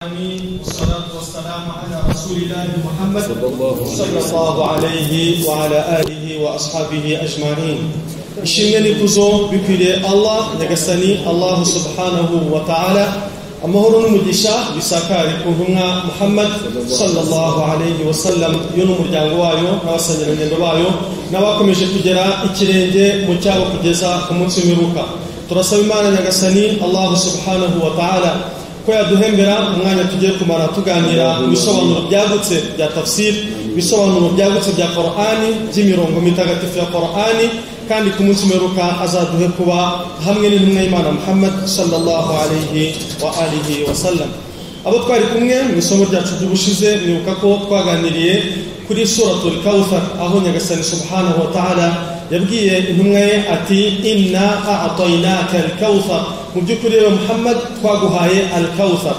والصلاة والسلام على رسول الله محمد صلى الله عليه وعلى آله وأصحابه أجمعين. Ishimwe n'ikuzo bikwiriye Allah Nyagasani, Allah subhanahu wa ta'ala. Amahoro n'umugisha bisakare ku ntumwa Muhammad sallallahu alayhi wa sallam, yo n'umuryango wayo n'abasangirangendo bayo n'abakomeje kugera ikirenge mu cyabo kugeza ku munsi w'imperuka. Turasaba Imana Nyagasani Allah subhanahu wa ta'ala ko yaduhembera umwanya tugiye kumara tuganira ibisobanuro byagutse bya tafsir, ibisobanuro byagutse bya Qur'ani, by'imirongo mitagatifu ya Qur'ani, kandi ku munsi w'imperuka azaduhe kuba hamwe n'intumwa y'Imana Muhammad sallallahu alayhi wa alihi wa sallam. Abo twari kumwe mu isomo ryacu ry'ubushize, mwibuka ko twaganiriye kuri suratul Kawthar, aho Nyagasani subhanahu wa ta'ala yabwiye intumwa ye ati inna a'tainaka al-kawthar, mu by'ukuri rero Muhammad twaguhaye al-kawthar.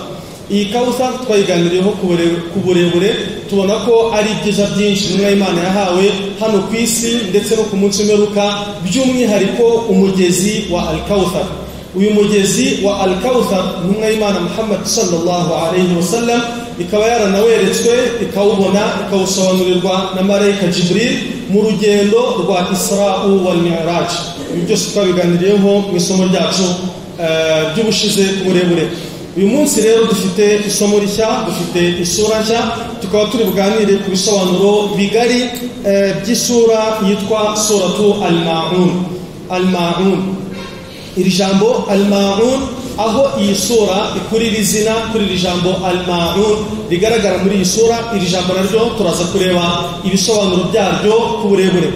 Iyi kawthar twayiganiriyeho ku burebure, tubona ko ari ibyiza byinshi intumwa y'Imana yahawe hano ku isi ndetse no ku munsi w'imperuka, by'umwihariko umugezi wa al-kawthar. Uyu mugezi wa al-kawthar intumwa y'Imana Muhammad sallallahu alayhi wa sallam ikaba yaranaweretswe, ikawubona, ikawusobanurirwa na marayika Jibril mu rugendo rwa Isra wal Mi'raj. Ibi byose twabiganiriyeho mu isomo ryacu ry'ubushize ku burebure. Uyu munsi rero dufite isomo rishya, dufite isura nshya, tukaba turi buganire ku bisobanuro bigari by'isura yitwa suratu al-Ma'un. Al-Ma'un, iri jambo al-Ma'un, aho iyi sura ikurira izina kuri iri jambo al-Ma'un rigaragara muri iyi sura, iri jambo naryo turaza kureba ibisobanuro byaryo ku burebure.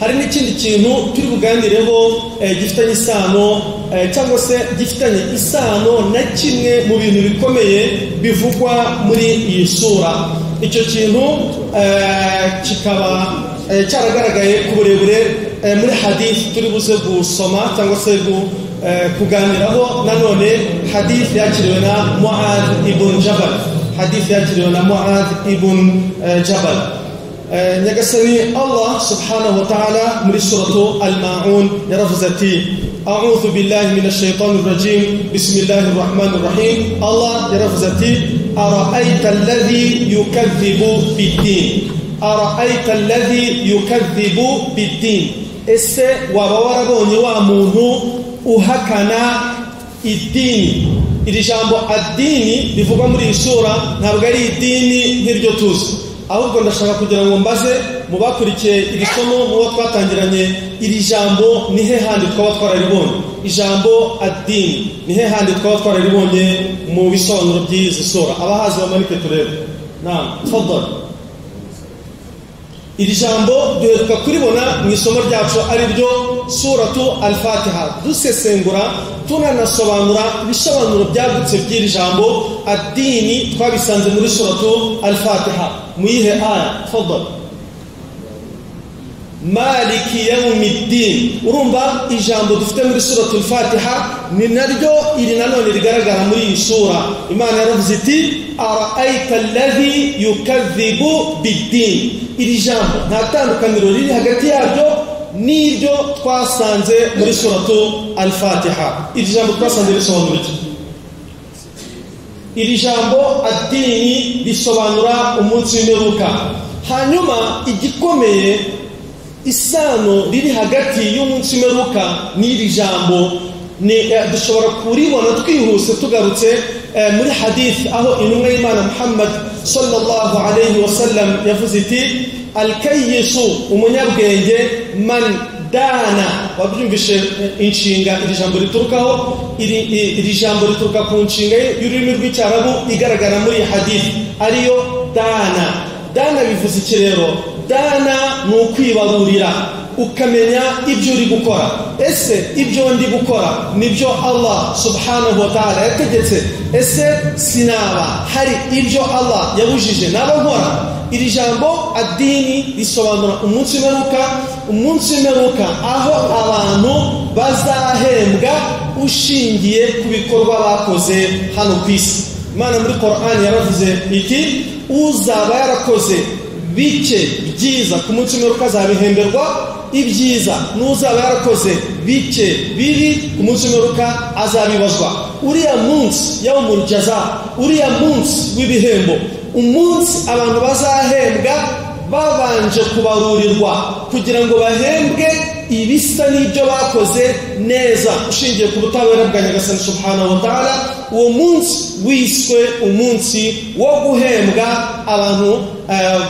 Hari n'ikindi kintu turi buganireho gifitanye isano cyangwa se gifitanye isano na kimwe mu bintu bikomeye bivugwa muri iyi sura. Icyo kintu kikaba cyaragaragaye ku burebure muri hadith turi buze gusoma cyangwa se kuganiraho nanone, hadith yakiriwe na Mu'adh ibn Jabal. Hadith yakiriwe na Mu'adh ibn Jabal. Nyagasani Allah subhanahu wa ta'ala muri suratu al-Ma'un yaravuze ati a'udhu billahi minash shaitanir rajim, bismillahir rahmanir rahim. Allah yaravuze ati ara'ayta alladhi yukadhibu bid-din, ara'ayta alladhi yukadhibu bid-din. Ese waba warabonye wa muntu uhakana idini? Iri jambo adini rivugwa muri iyi sura ntabwo ari idini nk'iryo tuzi, ahubwo ndashaka kugira ngo mbaze mu bakurikiye iri somo, mu bo twatangiranye, iri jambo ni he handi twaba twararibonye? Ijambo adini ni he handi twaba twararibonye mu bisobanuro by'izi sura? Abahazi bamanike turebe. Naam, tafadhali. Iri jambo duheruka kuribona mu isomo ryacu ari ryo suratu al-Fatiha, dusesengura tunanasobanura ibisobanuro byagutse by'iri jambo adini, twabisanze muri suratu al-Fatiha. Mu yihe aya? Tafadhali. Maliki yawmiddin. Urumva ijambo dufite muri suratu al-Fatiha ni naryo iri nanone rigaragara muri iyi sura. Imana yaravuze iti ara'ayta alladhi yukadhibu bid-din. Iri jambo nta tandukaniro riri hagati yaryo n'iryo twasanze muri suratu al-Fatiha. Iri jambo twasanze risobanura iki? Iri jambo adini risobanura umunsi w'imperuka. Hanyuma igikomeye, isano riri hagati y'umunsi w'imperuka n'iri jambo ni dushobora kuribona twihuse tugarutse muri hadith, aho intumwa y'Imana Muhammad sallallahu alayhi wa sallam yavuze iti al-kayyisu, umunyabwenge, man dana. Wabyumvishe inshinga iri jambo riturukaho? Iri jambo rituruka ku nshinga y'ururimi rw'icyarabu igaragara muri hadith, ariyo dana. Dana bivuze iki rero? Dana ni ukwibarurira, ukamenya ibyo uri gukora. Ese ibyo ndi gukora nibyo Allah subhanahu wa ta'ala yategetse? Ese sinaba hari ibyo Allah yabujije naba nkora? Iri jambo adini risobanura umunsi w'imperuka, umunsi w'imperuka aho abantu bazahembwa ushingiye ku bikorwa bakoze hano ku isi. Imana muri Qur'an yaravuze iti uzaba yarakoze bike byiza ku munsi w'imperuka azabihemberwa ibyiza, n'uzaba yarakoze bike bibi ku munsi w'imperuka azabibazwa. Uriya munsi yaumul jaza, uriya munsi w'ibihembo, umunsi abantu bazahembwa babanje kubarurirwa kugira ngo bahembwe ibisa n'ibyo bakoze neza ushingiye ku butabera bwa Nyagasani subhanahu wa ta'ala. Uwo munsi wiswe umunsi wo guhembwa, abantu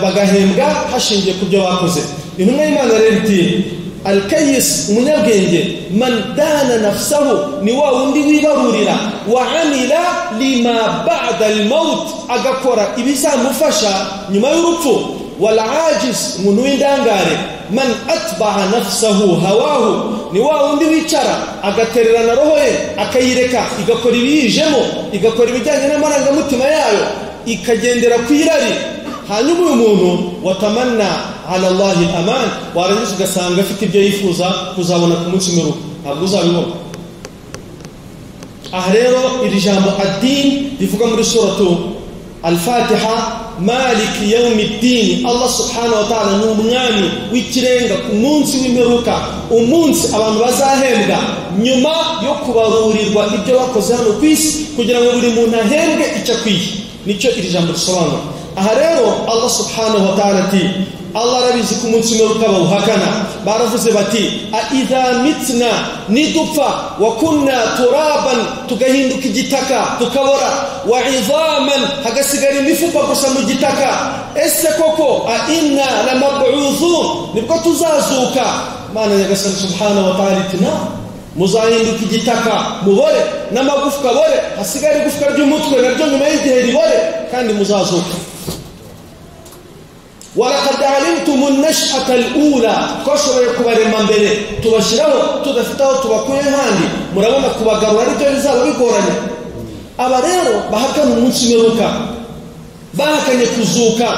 bagahembwa hashingiye ku byo bakoze. Intumwa y'Imana rero iti alkayis, umunyabwenge, man dana nafsahu, ni wa wundi wibarurira, wa amila lima ba'da al-maut, agakora ibizamufasha nyuma y'urupfu. Wal ajiz, umuntu w'indangare, man atba'a nafsahu hawahu, ni wa wundi wicara agatererana roho ye akayireka igakora ibiyijemo, igakora ibijyanye n'amarangamutima yayo, ikagendera ku irari. Hanyuma uyu muntu watamanna ala Allahi al-aman, warangiza ugasanga afite ibyo yifuza kuzabona ku munsi w'imperuka, ntabwo uzabibona. Aha rero iri jambo ad-din rivuga muri suratu Al-Fatiha, Maliki yawmiddin, Allah subhanahu wa ta'ala ni umwami w'ikirenga ku munsi w'imperuka, umunsi abantu bazahembwa nyuma yo kubarurirwa ibyo bakoze hano ku isi, kugira ngo buri muntu ahembwe icyo akwiye. Nicyo iri jambo risobanura. Aha rero Allah subhanahu wa ta'ala ati, Allah arabizi ku munsi w'imperuka bawuhakana, baravuze bati a idha mitna, nidupfa, wa kunna turaban, tugahinduka igitaka tukabora, wa idhaman, hagasigara imifupa gusa mu gitaka, ese koko a inna lamab'uthun, nibwo tuzazuka? Mana Nyagasani subhanahu wa ta'ala ati na muzahinduka igitaka mubore, n'amagufwa bore, hasigara igufwa ry'umutwe naryo nyuma y'igihe ribore, kandi muzazuka. Walaqad alimtum an-nash'ata al-ula, twashoboye kubarema mbere tubashyiraho tudafite aho tubakuye handi, murabona kubagarura aribyo bizaba bigoranye. Aba rero bahakana umunsi w'imperuka, bahakanye kuzuka,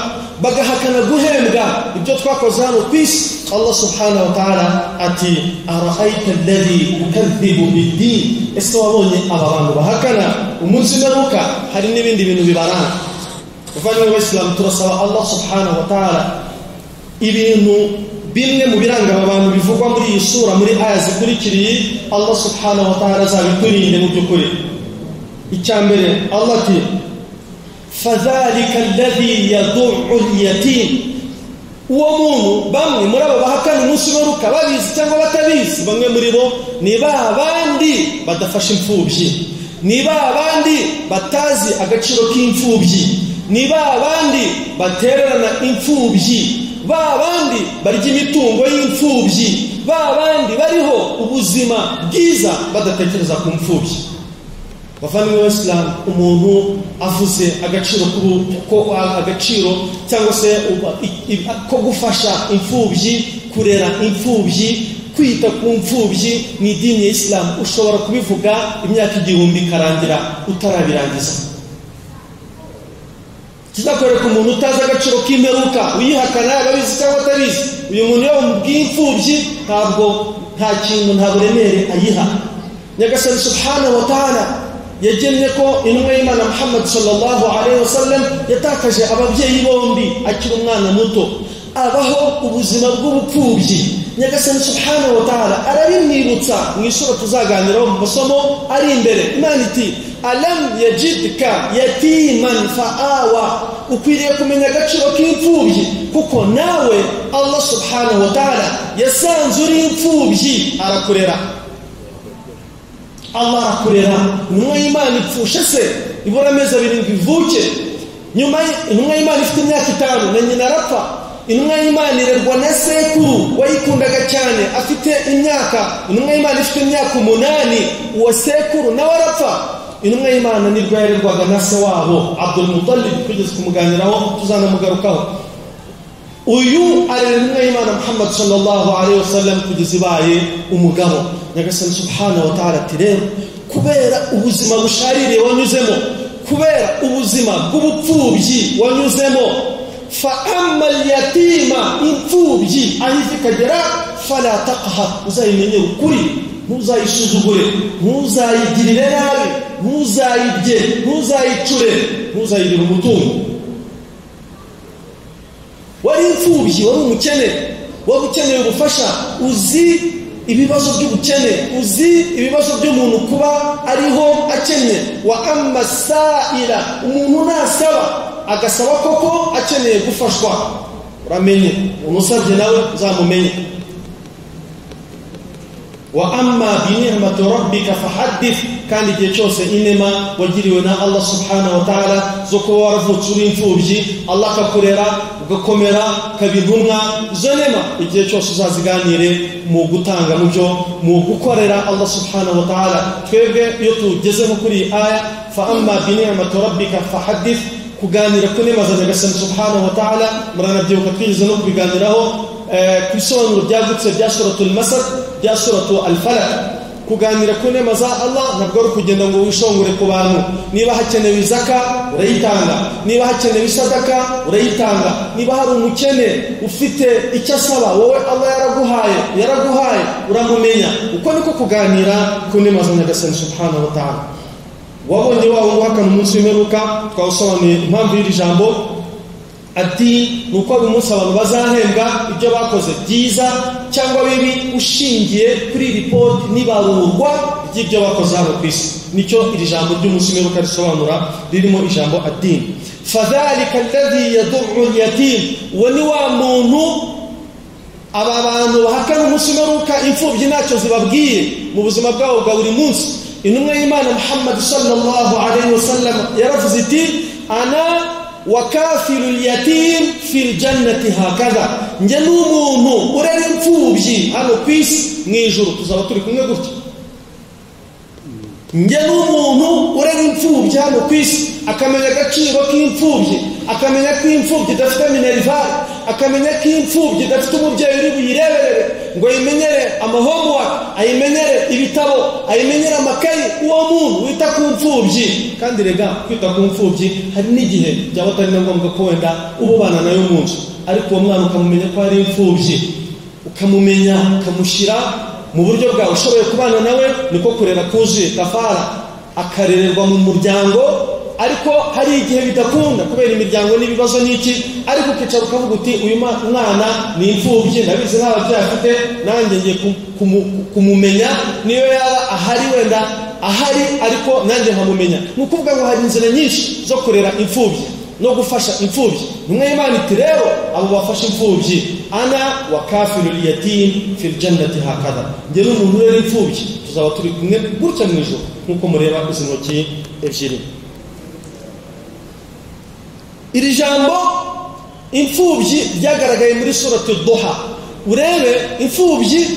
bagahakana guhembwa ibyo twakoze hano ku isi. Allah subhanahu wa ta'ala ati ara'aita alladhi yukadhibu bid-din, ese wabonye aba bantu bahakana umunsi w'imperuka? Hari n'ibindi bintu bibaranga. Bavandimwe b'Abayisilamu, turasaba Allah subhanahu wa ta'ala ibintu bimwe mu biranga aba bantu bivugwa muri iyi sura, muri aya zikurikiriye, Allah subhanahu wa ta'ala azabiturinde mu by'ukuri. Icya mbere, Allah ati fadhalika alladhi yad'u al-yatim, uwo muntu bamwe muri abo bahakana umunsi w'imperuka babizi cyangwa batabizi, bamwe muri bo ni ba bandi badafasha imfubyi, ni ba bandi batazi agaciro k'imfubyi, ni ba bandi batererana imfubyi, ba bandi barya imitungo y'imfubyi, ba bandi bariho ubuzima bwiza badatekereza ku mfubyi. Bavandimwe b'Abayisilamu, umuntu avuze agaciro ko agaciro cyangwa se ko gufasha imfubyi, kurera imfubyi, kwita ku mfubyi mu idini ya Islam, ushobora kubivuga imyaka 1000 ikarangira utarabirangiza. Kizakwereka umuntu utazi agaciro k'imperuka, uyihakana yaba abizi cyangwa atabizi. Uyu muntu iyo bamubwiye imfubyi ntabwo nta kintu, nta buremere ayiha. Nyagasani subhanahu wa ta'ala yagennye ko intumwa y'Imana Muhammad sallallahu alaihi wasallam yatakaje ababyeyi bombi akiri umwana muto, abaho ubuzima bw'ubupfubyi. Nyagasani subhanahu wa ta'ala arabimwibutsa mu isura tuzaganiraho mu masomo ari imbere. Imana iti alam yajidka yatiman fa'awa, ukwiriye kumenya agaciro k'imfubyi kuko nawe Allah subhanahu wa ta'ala yasanze uri imfubyi arakurera. Allah arakurera. Intumwa y'Imana ipfushe se ibura amezi 2 ngo ivuke, nyuma intumwa y'Imana ifite imyaka 5 na nyina arapfa. Intumwa y'Imana irerwa na sekuru wayikundaga cyane afite imyaka, intumwa y'Imana ifite imyaka 8, uwo sekuru nawe arapfa. Intumwa y'Imana nibwo yarerwaga na se wabo Abdul Muttalib, kugeza kumuganiraho tuzanamugarukaho. Uyu arera intumwa y'Imana Muhammad sallallahu alaihi wasallam kugeza ibaye umugabo. Nyagasani subhanahu wa ta'ala ati rero kubera ubuzima bushaririye wanyuzemo, kubera ubuzima bw'ubupfubyi wanyuzemo, fa amma al-yatima, imfubyi aho iva ikagera, fala taqhar, uzayimenye ukuri, ntuzayisuzugure, ntuzayigirire nabi, ntuzayibye, ntuzayicure, ntuzayigire umutungo. Wari imfubyi, wari umukene, wari ukeneye ubufasha, uzi ibibazo by'ubukene, uzi ibibazo by'umuntu kuba ariho akennye. Wa amma sa'ila, umuntu nasaba agasaba koko akeneye gufashwa, uramenye umusabye nawe uzamumenye. Wa amma bi ni'mati rabbika fahaddith, kandi igihe cyose inema wagiriwe na Allah subhanahu wa ta'ala zo kuba waravutse uri imfubyi, Allah akakurera ugakomera ukaba intumwa, izo nema igihe cyose uzaziganire mu gutanga mu byo mu gukorera Allah subhanahu wa ta'ala. Twebwe iyo tugeze nko kuri aya fa amma bi ni'mati rabbika fahaddith, kuganira ku nema za Nyagasani subhanahu wa ta'ala, muranabyibuka twigeze no kubiganiraho ku bisobanuro byagutse bya suratul Masad, bya suratu al-Falaq. Kuganira ku nema za Allah ntabwo ari kugenda ngo wishongore ku bantu. Niba hakenewe izaka urayitanga, niba hakenewe isadaka urayitanga, niba hari umukene ufite icyo asaba wowe Allah yaraguhaye uramumenya. Uko niko kuganira ku nema za Nyagasani subhanahu wa ta'ala. Wabonye wawe uhakana umunsi w'imperuka, twawusobanuye impamvu y'iri jambo. Ati nuko uyu munsi abantu bazahembwa ibyo bakoze byiza cyangwa bibi ushingiye kuri report n'ibarurwa ry'ibyo bakoze hano ku isi. Nicyo iri jambo ry'umunsi w'imperuka risobanura, ririmo ijambo adini. Fadhalika alladhi yad'u al-yatim, wa ni wa muntu aba bantu bahakana umunsi w'imperuka, imfubyi ntacyo zibabwiye mu buzima bwabo bwa buri munsi. Intumwa y'Imana Muhammad sallallahu alayhi wasallam yaravuze iti ana wa kafilu al-yatim fil jannati hakadha, nge n'umuntu urera imfubyi hano ku isi mu ijuru tuzaba turi kumwe gutya. Nge n'umuntu urera imfubyi hano ku isi akamenya agaciro k'imfubyi, akamenya ko imfubyi idafite minerval, akamenya ko imfubyi idafite umubyeyi uri buyireberere ngo ayimenyere amahomework, ayimenyere ibitabo, ayimenyere amakayi. Uwo muntu wita ku mfubyi, kandi rega kwita ku mfubyi hari n'igihe byaba atari na ngombwa ko wenda ubana nayo mu nzu, ariko uwo mwana ukamumenya ko ari imfubyi, ukamumenya ukamushyira mu buryo bwawe ushoboye kubana nawe, niko kurera kuzuye. Kafara akarererwa mu muryango, ariko hari igihe bidakunda kubera imiryango n'ibibazo n'iki, ariko ukicara ukavuga uti uyu mwana ni imfubyi, ndabizi nta babyeyi afite, nanjye ngiye kumumenya, niyo yaba ahari wenda ahari ariko nanjye nkamumenya. Ni ukuvuga ngo hari inzira nyinshi zo kurera imfubyi no gufasha imfubyi. Intumwa y'Imana iti rero abo bafasha imfubyi, ana wa kafilu al-yatim fil jannati hakadha, nge n'umuntu urera imfubyi tuzaba turi kumwe gutya mu ijuru nk'uko mureba izi ntoki ebyiri. Iri jambo imfubyi ryagaragaye muri suratu Duha. Urebe imfubyi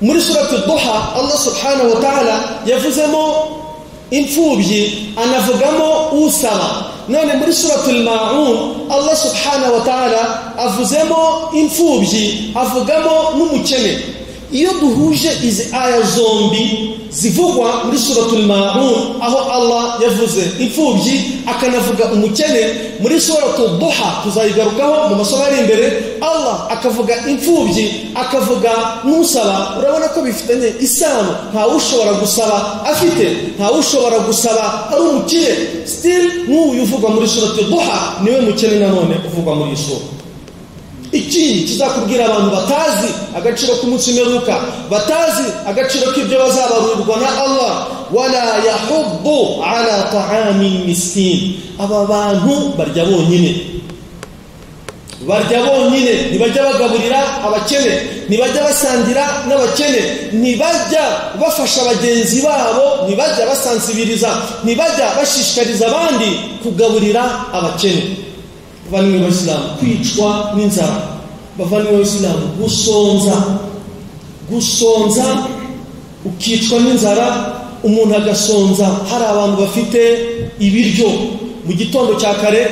muri suratu Duha, Allah subhanahu wa ta'ala yavuzemo imfubyi anavugamo usaba. None muri suratul Ma'un Allah subhanahu wa ta'ala avuzemo imfubyi avugamo n'umukene. Iyo duhuje izi aya zombi zivugwa muri suratul Ma'un aho Allah yavuze imfubyi akanavuga umukene, muri suratul Duha tuzayigarukaho mu masomo ari imbere, Allah akavuga imfubyi akavuga n'usaba. Urabona ko bifitanye isano, nta ushobora gusaba afite, nta ushobora gusaba ari umukire. Still n'uyu uvugwa muri suratul Duha niwe mukene nanone uvugwa muri sura. Ikindi kizakubwira abantu batazi agaciro k'umunsi w'imperuka, batazi agaciro k'ibyo bazabarurirwa na Allah, wala yahuddu ala ta'amin miskin. Aba bantu barya bonyine, barya bonyine, ntibajya bagaburira abakene, ntibajya basangira n'abakene, ntibajya bafasha bagenzi babo, ntibajya basansibiriza, ntibajya bashishikariza abandi kugaburira abakene. Bavandimwe b'Abisilamu, kwicwa n'inzara, bavandimwe b'Abisilamu, gusonza ukicwa n'inzara, umuntu agasonza. Hari abantu bafite ibiryo mu gitondo cya kare,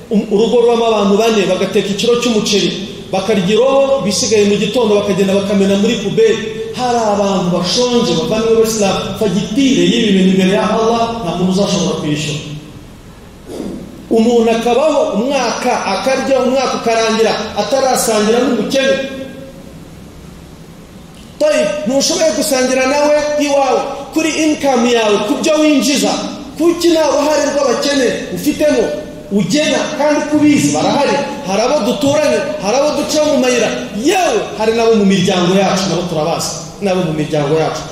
urugo rubamo abantu bane bagateka ikiro cy'umuceri bakarya irobo, bisigaye mu gitondo bakagenda bakamena muri puberi. Hari abantu bashonje, bavandimwe b'Abisilamu, fagitire y'ibi bintu imbere ya Allah nta muntu uzashobora kwishyura. Umuntu akabaho umwaka akarya, umwaka ukarangira atarasangira n'umukene. Toyi ntushoboye gusangira nawe iwawe kuri income yawe, ku byo winjiza, kuki nta ruhare rw'abakene ufitemo ugena kandi kubizi barahari. Hari abo duturanye, hari abo duca mu mayira, yewe hari nabo mu miryango yacu nabo turabazi. n'abo mu miryango yacu.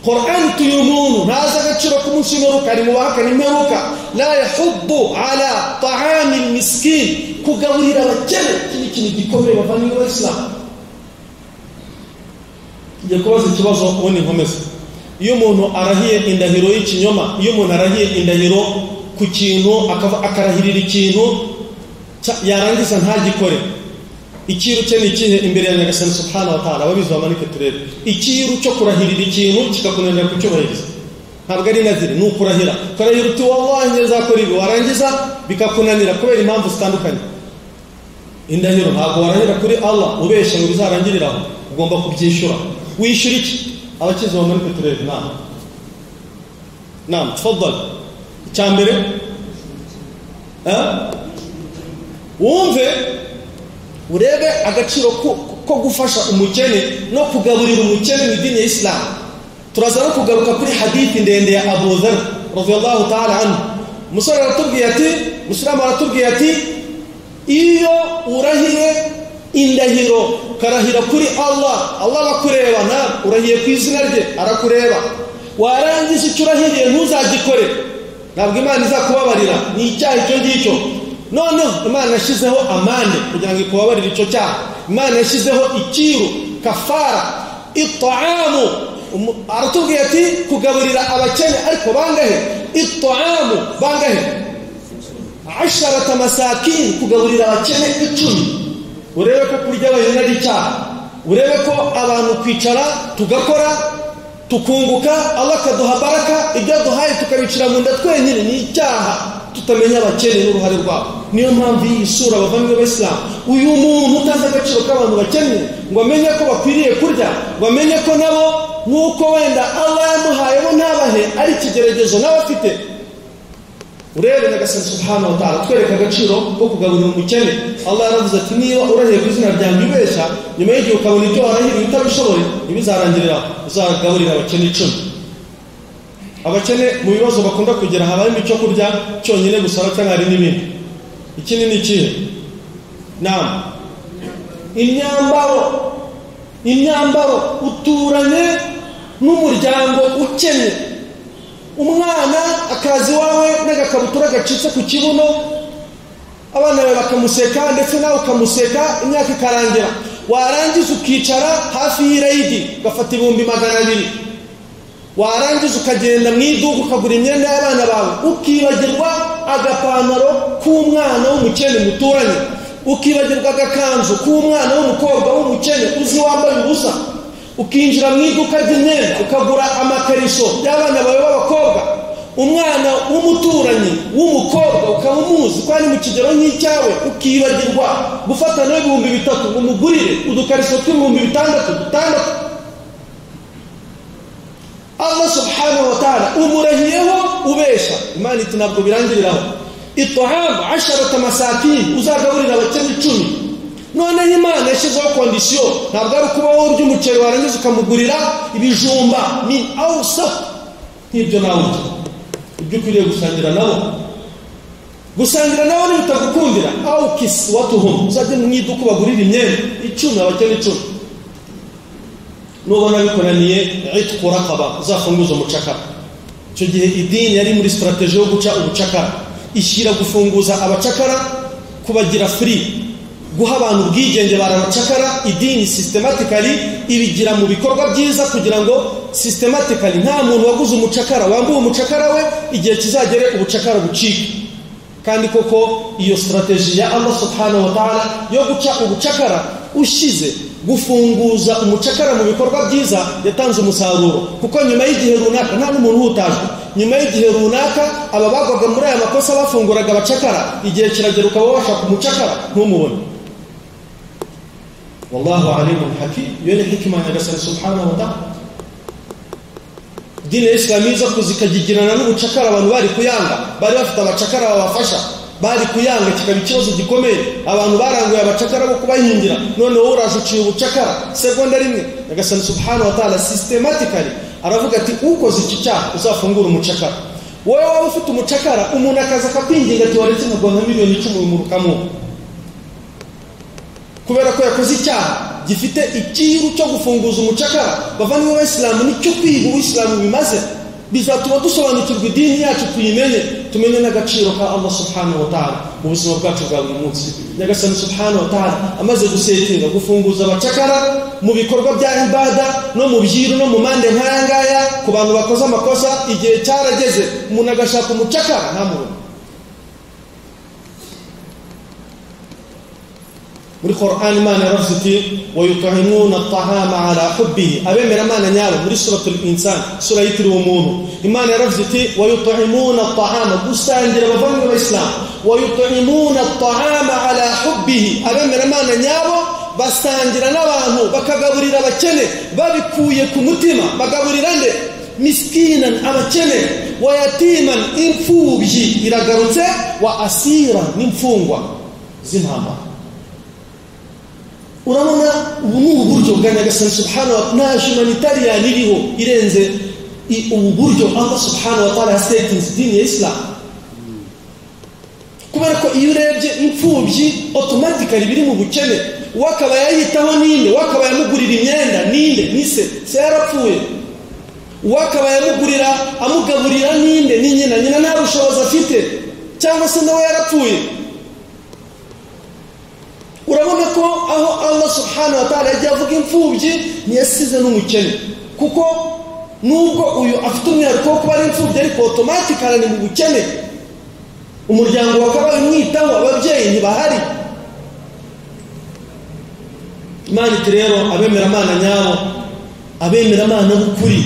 Qur'an tuyu muntu ntazi agaciro k'umunsi w'imperuka, ari mu bahakana imperuka. La yahuddu ala ta'ami miskin, kugaburira abakene iki ni ikintu gikomeye bavandimwe b'Abayisilamu. Ngiye kubaza ikibazo ubundi nkomeze. Iyo umuntu arahiye indahiro y'ikinyoma, iyo umuntu arahiye indahiro ku kintu akarahirira ikintu yarangiza ntagikore, ikiru cye ni ikihe imbere ya Nyagasani subhanahu wa ta'ala? Ababizi bamanike turebe. Ikiru cyo kurahirira ikintu kikakunanira kucyubahiriza ntabwo ari naziri, ni ukurahira. Kurahira uti wallahi nzakora ibi, warangiza bikakunanira kubera impamvu zitandukanye. Indahiro ntabwo warahira kuri Allah ubeshya ngo bizarangiriraho, ugomba kubyishyura. Wishyura iki? Abakizi bamanike turebe. Naam, naam, tafadhal. Icyambere wumve urebe agaciro ko gufasha umukene no kugaburira umukene mu idini ya Islam. Turaza no kugaruka kuri hadithi ndende ya Abu Dharr radhiyallahu ta'ala anhu. Umusore aratubwiye ati, Muslimu aratubwiye ati, iyo urahiye indahiro karahira kuri Allah, Allah akureba, na urahiye ku izina rye arakureba, warangiza icyo urahiriye ntuzagikore, ntabwo Imana izakubabarira, ni icyaha icyo ngicyo. Noneho Imana yashyizeho amande kugira ngo ikubabarire icyo cyaha. Imana yashyizeho ikiru, kafara, it'amu. Aratubwiye ati kugaburira abakene, ariko bangahe? It'amu bangahe? 10 masakin, kugaburira abakene 10. Urebe ko kurya wenyine ari icyaha, urebe ko abantu kwicara tugakora tukunguka, Allah akaduha baraka, ibyo aduhaye tukabicira mu nda twenyine ni icyaha, tutamenya abakene n'uruhare rwabo. Niyo mpamvu iyi sura bavandimwe b'Abayisilamu, uyu muntu utazi agaciro k'abantu bakennye ngo amenye ko bakwiriye kurya, ngo amenye ko nabo nk'uko wenda Allah yamuhaye bo ntabahe, ari ikigeragezo nawe afite. Urebe Nyagasani subhanahu wa ta'ala twereka agaciro ko kugaburira umukene. Allah yaravuze ati niba urahiye ku izina ryanjye ubeshya, nyuma y'igihe ukabona ibyo warahiriye utabishoboye, ntibizarangirira, uzagaburira abakene 10. Abakene mu bibazo bakunda kugira habayemo icyo kurya cyonyine gusa cyangwa hari n'ibindi. Ikindi ni ikihe? Naam, imyambaro. Imyambaro, uturanye n'umuryango ukennye, umwana akazi wawe n'agakabutura gacitse ku kibuno, abana bawe bakamuseka ndetse nawe ukamuseka, imyaka ikarangira, warangiza ukicara hafi y'irayidi ugafata 200,000, warangiza ukagenda mu iduka ukagura imyenda y'abana bawe, ukibagirwa agapantaro k'umwana w'umukene muturanye, ukibagirwa agakanzu k'umwana w'umukobwa w'umukene uzi wambaye ubusa, ukinjira mu iduka ry'imyenda ukagura amakariso y'abana bawe b'abakobwa, umwana w'umuturanyi w'umukobwa ukaba umuzi ko ari mu kigero nk'icyawe, ukibagirwa gufata nawe 3000 ngo umugurire udukariso tw'6,000 6. Allah subhanahu wa ta'ala umurahiyeho ubesha. Imana iti ntabwo birangiriraho. It'am 10 masakin, uzagaburira abakene 10. Noneho Imana yashyizeho kondisiyo, ntabwo ari ukuba wowe urya umuceri warangiza ukamugurira ibijumba min awsat, nk'ibyo nawe urya. Ibyo ukwiriye gusangira nabo, gusangira nabo ntibitagukundira, aw kiswatuhum, uzajye mu iduka ubagurira imyenda 10, abakene 10. Nubona bikunaniye itqu raqaba, uzafunguza umucakara. Icyo gihe idini yari muri strategy yo guca ubucakara, ishyira gufunguza abacakara, kubagira free, guha abantu ubwigenge barabacakara. Idini systematically ibigira mu bikorwa byiza kugira ngo systematically nta muntu waguze umucakara wambuye umucakara we, igihe kizagere ubucakara bucike. Kandi koko iyo strategy ya Allah subhanahu wa ta'ala yo guca ubucakara ushize gufunguza umucakara mu bikorwa byiza yatanze umusaruro, kuko nyuma y'igihe runaka nta n'umuntu uhutajwe, nyuma y'igihe runaka aba bagwaga muri aya makosa bafunguraga abacakara, igihe kiragera ukaba washaka umucakara ntumubone. Wallahu alimun hakim. Iyo ni hikima ya Nyagasani subhanahu wa ta'ala. Dini ya Islam iza kuzikagigirana n'ubucakara, abantu bari kuyanga, bari bafite abacakara babafasha, bari kuyanga kikaba ikibazo gikomeye. Abantu baranguye abacakara bo kubahingira, none wowe uraje uciye ubucakara segonda rimwe. Nyagasani subhanahu wa ta'ala systematically aravuga ati ukoze iki cyaha uzafungura umucakara. Wowe waba ufite umucakara, umuntu akaza akakwinginga ati waretse nkaguha nka 10,000,000 umurukamo, kubera ko yakoze icyaha gifite ikiru cyo gufunguza umucakara. Bavandimwe b'Abayisilamu, nicyo kwiga ubuyisilamu bimaze, bizatuma dusobanukirwa idini yacu, tuyimenye, tumenye n'agaciro ka Allah subhanahu wa ta'ala mu buzima bwacu bwa buri munsi. Nyagasani subhanahu wa ta'ala amaze gusetinga gufunguza abacakara mu bikorwa bya ibada no mu byiru no mu mande nk'aya ngaya ku bantu bakoze amakosa, igihe cyarageze umuntu agashaka umucakara ntamubone. Muri Qur'an Imana yaravuze iti wa yut'imuna at-ta'ama ala hubbihi, abemera Imana nyabo muri suratul insan, sura yitiriwe umuntu. Imana yaravuze iti wa yut'imuna at-ta'ama, gusangira abavandimwe b'Abayisilamu, wa yut'imuna at-ta'ama ala hubbihi, abemera Imana nyabo basangira n'abantu bakagaburira abakene babikuye ku mutima. Bagaburira nde? Miskinan, abakene, wa yatiman, imfubyi iragarutse, wa asira, n'imfungwa z'intambara. Urabona ubu ni uburyo bwa Nyagasani subhanahu wa ta'ala, nta humanitarian iriho irenze ubu buryo Allah subhanahu wa ta'ala yasetinze idini ya Islam. Kubera ko iyo urebye imfubyi automatically biri mu bukene, wakaba yayitaho ninde? Wakaba yamugurira imyenda ninde? Nise se yarapfuye. Wakaba yamugurira amugaburira ninde? Ni nyina. Nyina nta bushobozi afite, cyangwa se nawe yarapfuye. Urabona ko aho Allah subhanahu wa ta'ala yagiye avuga imfubyi ntiyasize n'umukene, kuko nubwo uyu afite umwihariko wo kuba ari imfubyi ariko automatically ni mu bukene, umuryango wakabaye umwitaho, ababyeyi ntibahari. Imana iti rero abemera Imana nyabo, abemera Imana b'ukuri,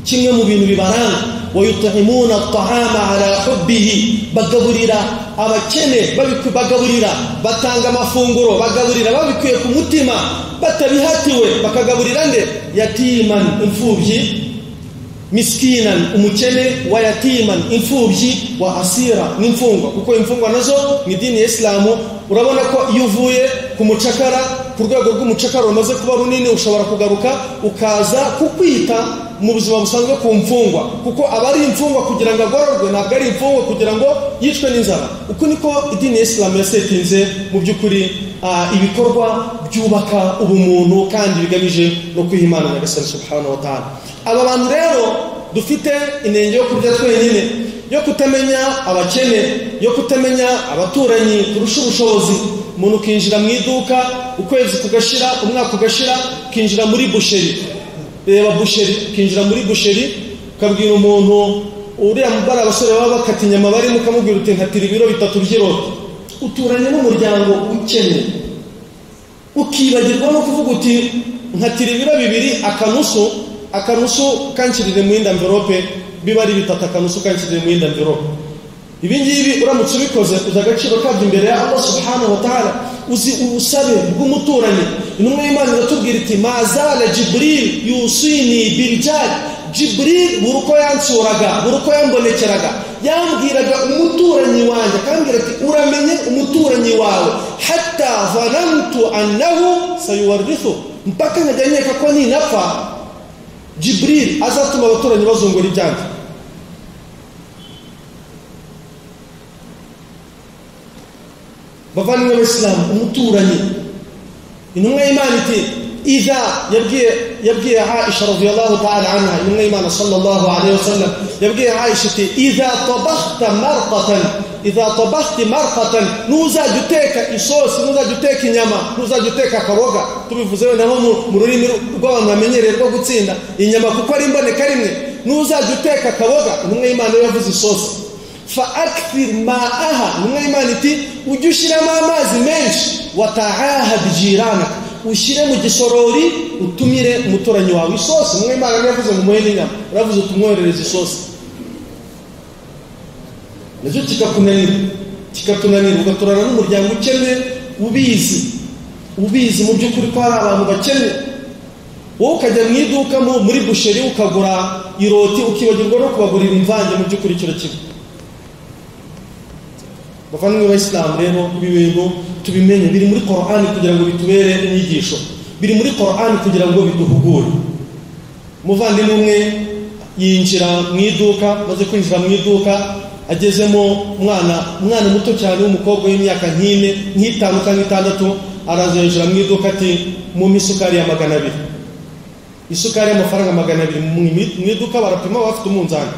kimwe mu bintu bibaranga wa yut'imuna at-ta'ama ala hubbihi, bagaburira abakene, bagaburira, batanga amafunguro, bagaburira babikuye ku mutima batabihatiwe. Bakagaburira nde? Yatiman, imfubyi, miskinan, umukene, wa yatiman, imfubyi, wa asira, n'imfungwa. Kuko imfungwa nazo mu idini ya Islamu, urabona ko iyo uvuye ku mucakara, ku rwego rw'umucakara rumaze kuba runini, ushobora kugaruka ukaza kukwita mu buzima busanzwe ku mfungwa, kuko aba ari imfungwa kugira ngo agororwe, ntabwo ari imfungwa kugira ngo yicwe n'inzara. Uko niko idini ya Islam yasetinze mu by'ukuri ibikorwa byubaka ubumuntu kandi bigamije no kwiha Imana Nyagasani subhanahu wa ta'ala. Aba bantu rero dufite inenge yo kurya twenyine, yo kutamenya abakene, yo kutamenya abaturanyi turusha ubushobozi. Umuntu ukinjira mu iduka ukwezi kugashira, umwaka ugashira, ukinjira muri busheri, reba busheri, ukinjira muri busheri ukabwira umuntu uriya mubara abasore baba bakata inyama barimo, ukamubwira uti nkatira ibiro 3 by'iroti. Uturanye n'umuryango ukennye, ukibagirwa no kuvuga uti nkatira ibiro 2 akanusu kanshyirire mu yindi envelope, biba ari 3 akanusu kanshyirire mu yindi envelope. Ibi ngibi uramutse ubikoze uzi agaciro kabyo imbere ya Allah subhanahu wa ta'ala, uzi ubusabe bw'umuturanyi. Intumwa y'Imana iratubwira iti mazala Jibril yusini biljal, Jibril buri uko yansuraga, buri uko yambonekeraga, yambwiraga umuturanyi wanjye, akambwira ati uramenye umuturanyi wawe, hatta zanantu annahu sayuwarithu, mpaka nkajya nkeka ko ninapfa Jibril azatuma abaturanyi bazungura ibyanjye. Bavandimwe b'Abayisilamu, umuturanyi, intumwa y'Imana iti idha, yabwiye Aisha radhiyallahu ta'ala anha, intumwa y'Imana sallallahu alayhi wasallam yabwiye Aisha iti idha tabakhta marqatan, idha tabakhti marqatan, nuzajya uteka isosi, nuzajya uteka inyama, nuzajya uteka akaboga, tubivuze wenda nko mu rurimi rw'abantu bamenyereye rwo gutsinda inyama kuko ari imboneka rimwe, nuzajya uteka akaboga, intumwa y'Imana yavuze isosi, fa akthir ma'aha, intumwa y'Imana iti ujye ushyiramo amazi menshi, wata'ahad jiranaka, ushyire mu gisorori utumire umuturanyi wawe isosi. Intumwa y'Imana yavuze ngo umuhe n'inyama, uravuze utumwoherereze isosi, nacyo kikakunanira, ugaturana n'umuryango ukennye, ubizi mu by'ukuri ko hari abantu bakennye. Wowe ukajya mu iduka muri busheri ukagura iroti, ukibagirwa no kubagurira imvange mu by'ukuri kiro kimwe. Bavandimwe b'Abayisilamu rero ibi bintu tubimenye, biri muri Qur'an kugira ngo bitubere inyigisho, biri muri Qur'an kugira ngo biduhugure. Umuvandimwe umwe yinjira mu iduka, maze kwinjira mu iduka agezemo umwana muto cyane w'umukobwa w'imyaka nk'ine, nk'itanu cyangwa 6, araza yinjira mu iduka ati mumpe isukari ya 200, isukari y'amafaranga 200. Mu iduka barapima, bafite umunzani,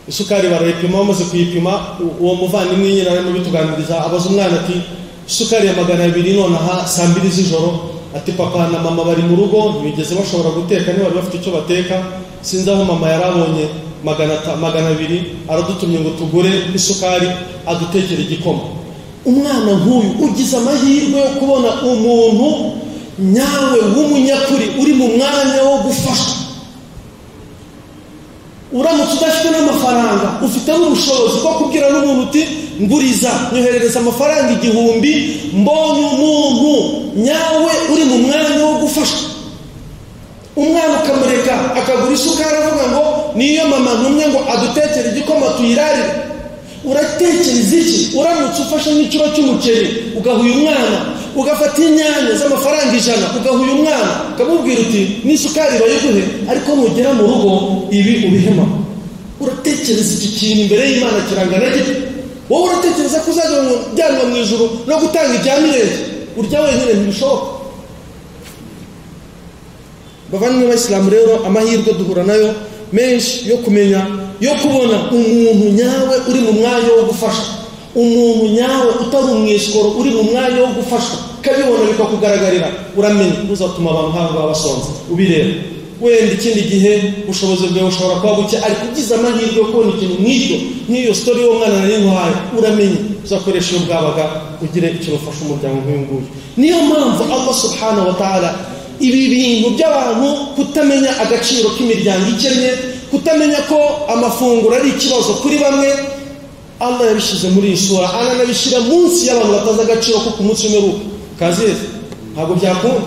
isukari barayipima. Bamaze kuyipima, uwo muvandimwe nyine arimo bituganiriza, abaza umwana ati isukari ya 200 nonaha saa 2 z'ijoro? Ati papa na mama bari mu rugo, ntibigeze bashobora guteka, ntibari bafite icyo bateka, sinzi aho mama yarabonye 200, aradutumye ngo tugure isukari adutekere igikoma. Umwana nk'uyu ugize amahirwe yo kubona umuntu nyawe w'umunyakuri uri mu mwanya wo gufasha. Uramutse udafite n'amafaranga, ufite n'ubushobozi bwo kubwira n'umuntu uti nguriza, nyoherereza amafaranga 1000, mbonye umuntu nyawe uri mu mwanya wo gufasha. Umwana ukamureka akagura isukari avuga ngo niyo mama ntumye ngo adutekere igikoma tuyirarire. Uratekereza iki uramutse ufashe nk'ikiro cy'umuceri ugaha uyu mwana, ugafata inyanya z'amafaranga 100 ugaha uyu mwana, ukamubwira uti n'isukari bayiguhe, ariko nugera mu rugo ibi ubihema? Uratekereza iki kintu imbere y'Imana kirangana gite? Wowe uratekereza ko uzajya ujyanwa mu ijuru no gutanga ibya mirenge urya wenyine? Ntibishoboka. Bavandimwe b'Abayisilamu rero, amahirwe duhura nayo menshi yo kumenya, yo kubona umuntu nyawe uri mu mwanya wo gufasha, umuntu nyawe utari umwisikoro uri mu mwanya wo gufasha, ukabibona bikakugaragarira, uramenye uzatuma abantu nk'abo basonza ubireba. Wenda ikindi gihe ubushobozi bwawe bushobora kuba buke, ariko ugize amahirwe yo kubona ikintu nk'icyo, nk'iyo story y'uwo mwana nari nkuhaye, uramenye uzakoresha iyo bwabaga ugire ikintu ufasha umuryango nk'uyu nguyu. Niyo mpamvu Allah subhanahu wa ta'ala ibi bintu by'abantu kutamenya agaciro k'imiryango ikennye, kutamenya ko amafunguro ari ikibazo kuri bamwe, Allah yabishyize muri iyi sura, ananabishyira munsi y'abantu batazi agaciro ko ku munsi w'imperuka. Kazizi ntabwo byakunda.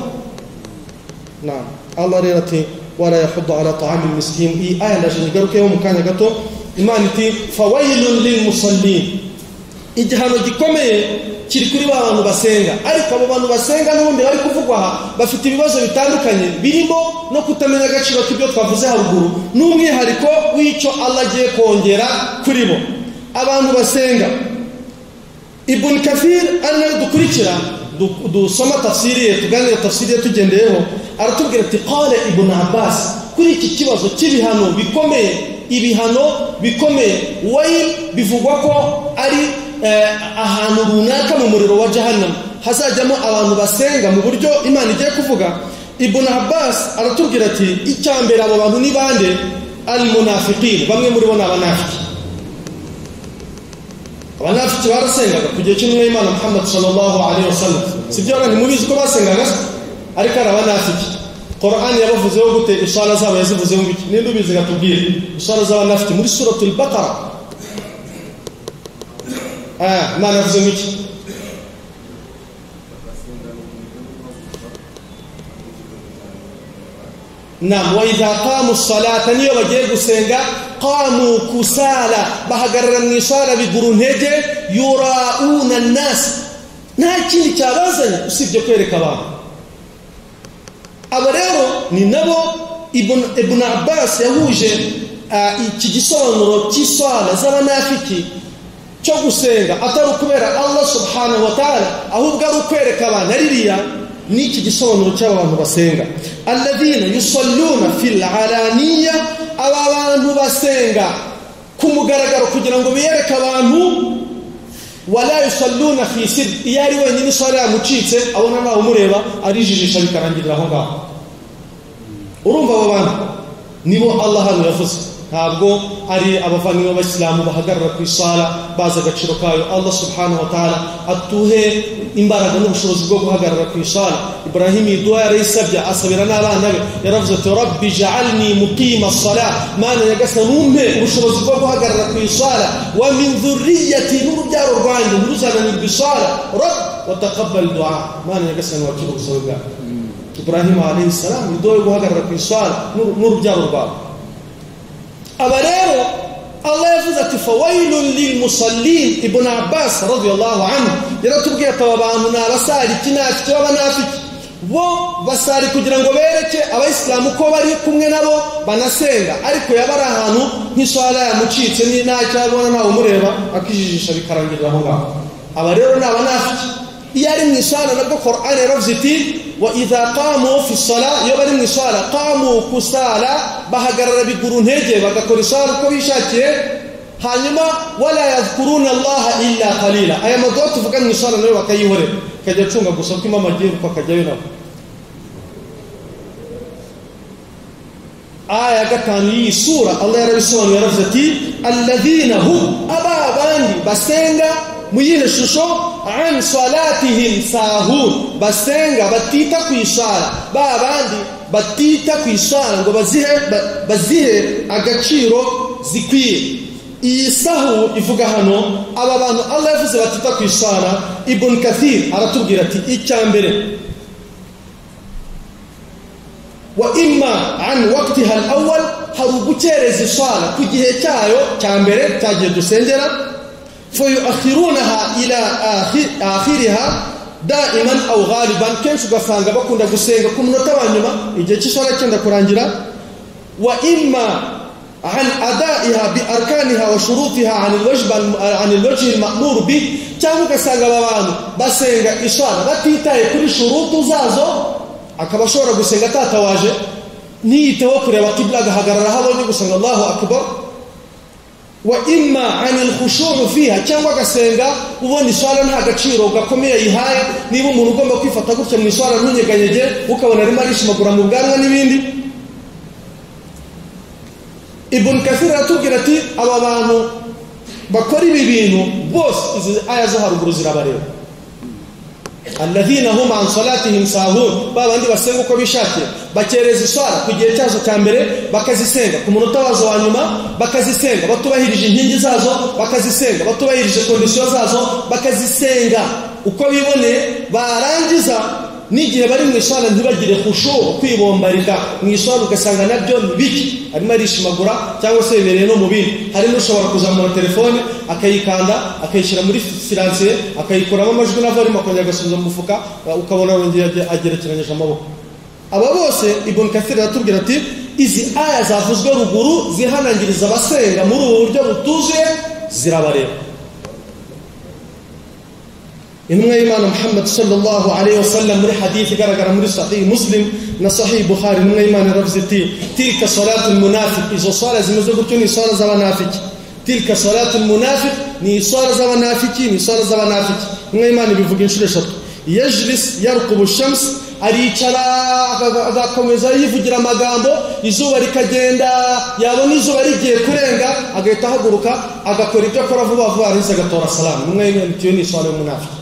Na Allah rero ati wala yahuddu ala ta'amil miskin. Iyi aya ndaje nyigarukeho mu kanya gato. Imana iti fawailun lil musallin, igihano gikomeye kiri kuri ba bantu basenga. Ariko abo bantu basenga n'ubundi bari kuvugwa aha bafite ibibazo bitandukanye, birimo no kutamenya agaciro k'ibyo twavuze haruguru, n'umwihariko w'icyo Allah agiye kongera kuri bo. Abantu basenga, Ibn Kathir ari nawe dukurikira, dusoma tafsiri ye, tuganira tafsiri ye tugendeyeho, aratubwira ati qala Ibn Abbas kuri iki kibazo cy'ibihano bikomeye, ibihano bikomeye wayil bivugwa ko ari ahantu runaka mu muriro wa Jahannam hazajyamo abantu basenga mu buryo Imana igiye kuvuga. Ibn Abbas aratubwira ati icyambere abo bantu ni bande? Al-munafiqin, bamwe muri bo ni abanafiki. Abanafiki barasengaga ku gihe cy'intumwa y'Imana Muhammad sallallahu alaihi wasallam, sibyo? Ntimubizi ko basengaga, ariko ari abanafiki. Qur'an yabavuzeho gute? Isala zabo yazivuzeho ngiki? Ninde ubizi gatubwire isala z'abanafiki muri suratul Baqara? Imana yavuze ngiki? Nam wa idha qamu as-salata, niyo bagiye gusenga qamu kusala, bahagarara mu isala biguru ntege, yurauna an-nas, nta kindi cyabazanye usibye kwereka abantu. Aba rero ni nabo Ibn Abbas yahuje iki gisobanuro cy'isala z'abanafiki cyo gusenga atari ukubera Allah subhanahu wa ta'ala, ahubwo ari ukwereka abantu. Ririya n'iki gisobanuro cy'aba bantu basenga, alladhina yusalluna fil alaniya, aba bantu basenga ku mugaragaro kugira ngo biyereke abantu, wala yusalluna fi sir, iyo ari wenyine isala yamucitse abona ntawe umureba, arijijisha bikarangirira aho ngaho. Urumva abo bantu nibo Allah hano yavuze, ntabwo ari abavandimwe b'Abayisilamu bahagarara ku isala bazi agaciro kayo. Allah subhanahu wa ta'ala atuhe imbaraga n'ubushobozi bwo guhagarara ku isala. Ibrahim idua yarayisabye, asabira n'abana be, yaravuze ati rabbi ja'alni muqima as-salah, mana nyagasani umpe ubushobozi bwo guhagarara ku isala, wa min dhurriyyati, n'urubyaro rwanjye ntiruzananirwe isala, rabb wa taqabbal du'a, mana nyagasani wakira ubusabe bwawe. Ibrahim alayhi salam idua yo guhagarara ku isala n'urubyaro rwawe. Aba rero Allah yavuze ati fawailun lil musallin. Ibn Abbas radiyallahu anhu yaratubwiye ati aba bantu ni abasariki nafiki b'abanafiki, bo basari kugira ngo bereke abayisilamu ko bari kumwe nabo banasenga, ariko yaba ari ahantu nk'iswala yamucitse ni ntacyo abona ntawe umureba, akijijisha bikarangirira aho ngaho. Aba rero ni abanafiki. Iyo ari mu iswala nabwo Qur'an yaravuze iti wa idha qamu fi salah, iyo bari mu iswala qamu kusala, bahagarara biguru ntege bagakora iswala uko bishakiye, hanyuma wala yadhkuruna Allah illa qalila. Aya maduwa tuvuga mu iswala nayo bakayihorera, kajya acunga gusa ko imama agiye uko akajyayo nabo. Aya gatanu y'iyi sura Allah yarabisobanuye, yaravuze ati alladhina hum, aba bandi basenga mu yihe shusho? An salatihim sahun, basenga batita ku iswala, ba bandi batita ku iswala ngo bazihe agaciro zikwiye. Iyi sahu ivuga hano aba bantu Allah yavuze batita ku iswala. Ibn Kathir aratubwira ati icya mbere wa imma an waqtiha al-awwal, hari ugukereza iswala ku gihe cyayo cya mbere cyagiye dusengera, fayuakhirunaha ila akhiriha daiman aw ghaliban, kenshi ugasanga bakunda gusenga ku munota wa nyuma igihe cy'iswala cyenda kurangira. Wa imma an adaiha bi arkaniha wa shurutiha an alwajb an alwajh alma'mur bi, cyangwa ugasanga aba bantu basenga iswala batitaye kuri shurutu zazo, akaba ashobora gusenga atatawaje, ntiyiteho kureba kibla, agahagarara aho abonye gusenga Allahu akbar. Wa imma an alkhushu' fiha, cyangwa agasenga ubona iswala nta gaciro gakomeye yihaye. Niba umuntu ugomba kwifata gutya mu iswala ntunyeganyege, ukabona arimo arishimagura mu bwanwa n'ibindi. Ibn Kathir aratubwira ati aba bantu bakora ibi bintu bose izi aya zo haruguru zirabareba. Alladhina hum an salatihim sahun, ba bandi basenga uko bishakiye, bakereza iswala ku gihe cyazo cya mbere, bakazisenga ku munota wazo wa nyuma, bakazisenga batubahirije inkingi zazo, bakazisenga batubahirije kondisiyo zazo, bakazisenga uko biboneye, barangiza n'igihe bari mu iswala ntibagire khushu, kwibombarika mu iswala, ugasanga nabyo ni biki, arimo arishimagura cyangwa se bibereye no mu bindi. Hari n'ushobora kuzamura telefone akayikanda akayishyira muri silencieux, akayikuramo amajwi na volume, akongera agasubiza mu mufuka, ukabona arongeye agerekeranyije amaboko. Aba bose Ibn Kathir aratubwira ati izi aya zavuzwe ruguru zihanangiriza abasenga muri ubu buryo butuzuye zirabareba. Intumwa y'Imana Muhammad sallallahu alayhi wasallam muri hadith igaragara muri Sahih Muslim na Sahih Bukhari, intumwa y'Imana yaravuze iti tilka salatu almunafiq, izo sala zimeze gutyo ni sala z'abanafiki. Tilka salatu almunafiq ni sala z'abanafiki, ni sala z'abanafiki. Intumwa y'Imana ibivuga inshuro eshatu. Yajlis yarqubu shams, aricara agakomeza yivugira amagambo, izuba rikagenda, yabona izuba rigiye kurenga agahita ahaguruka agakora ibyo akora vuba vuba, arangiza agatora salamu. Intumwa y'Imana iti iyo ni sala y'umunafiki.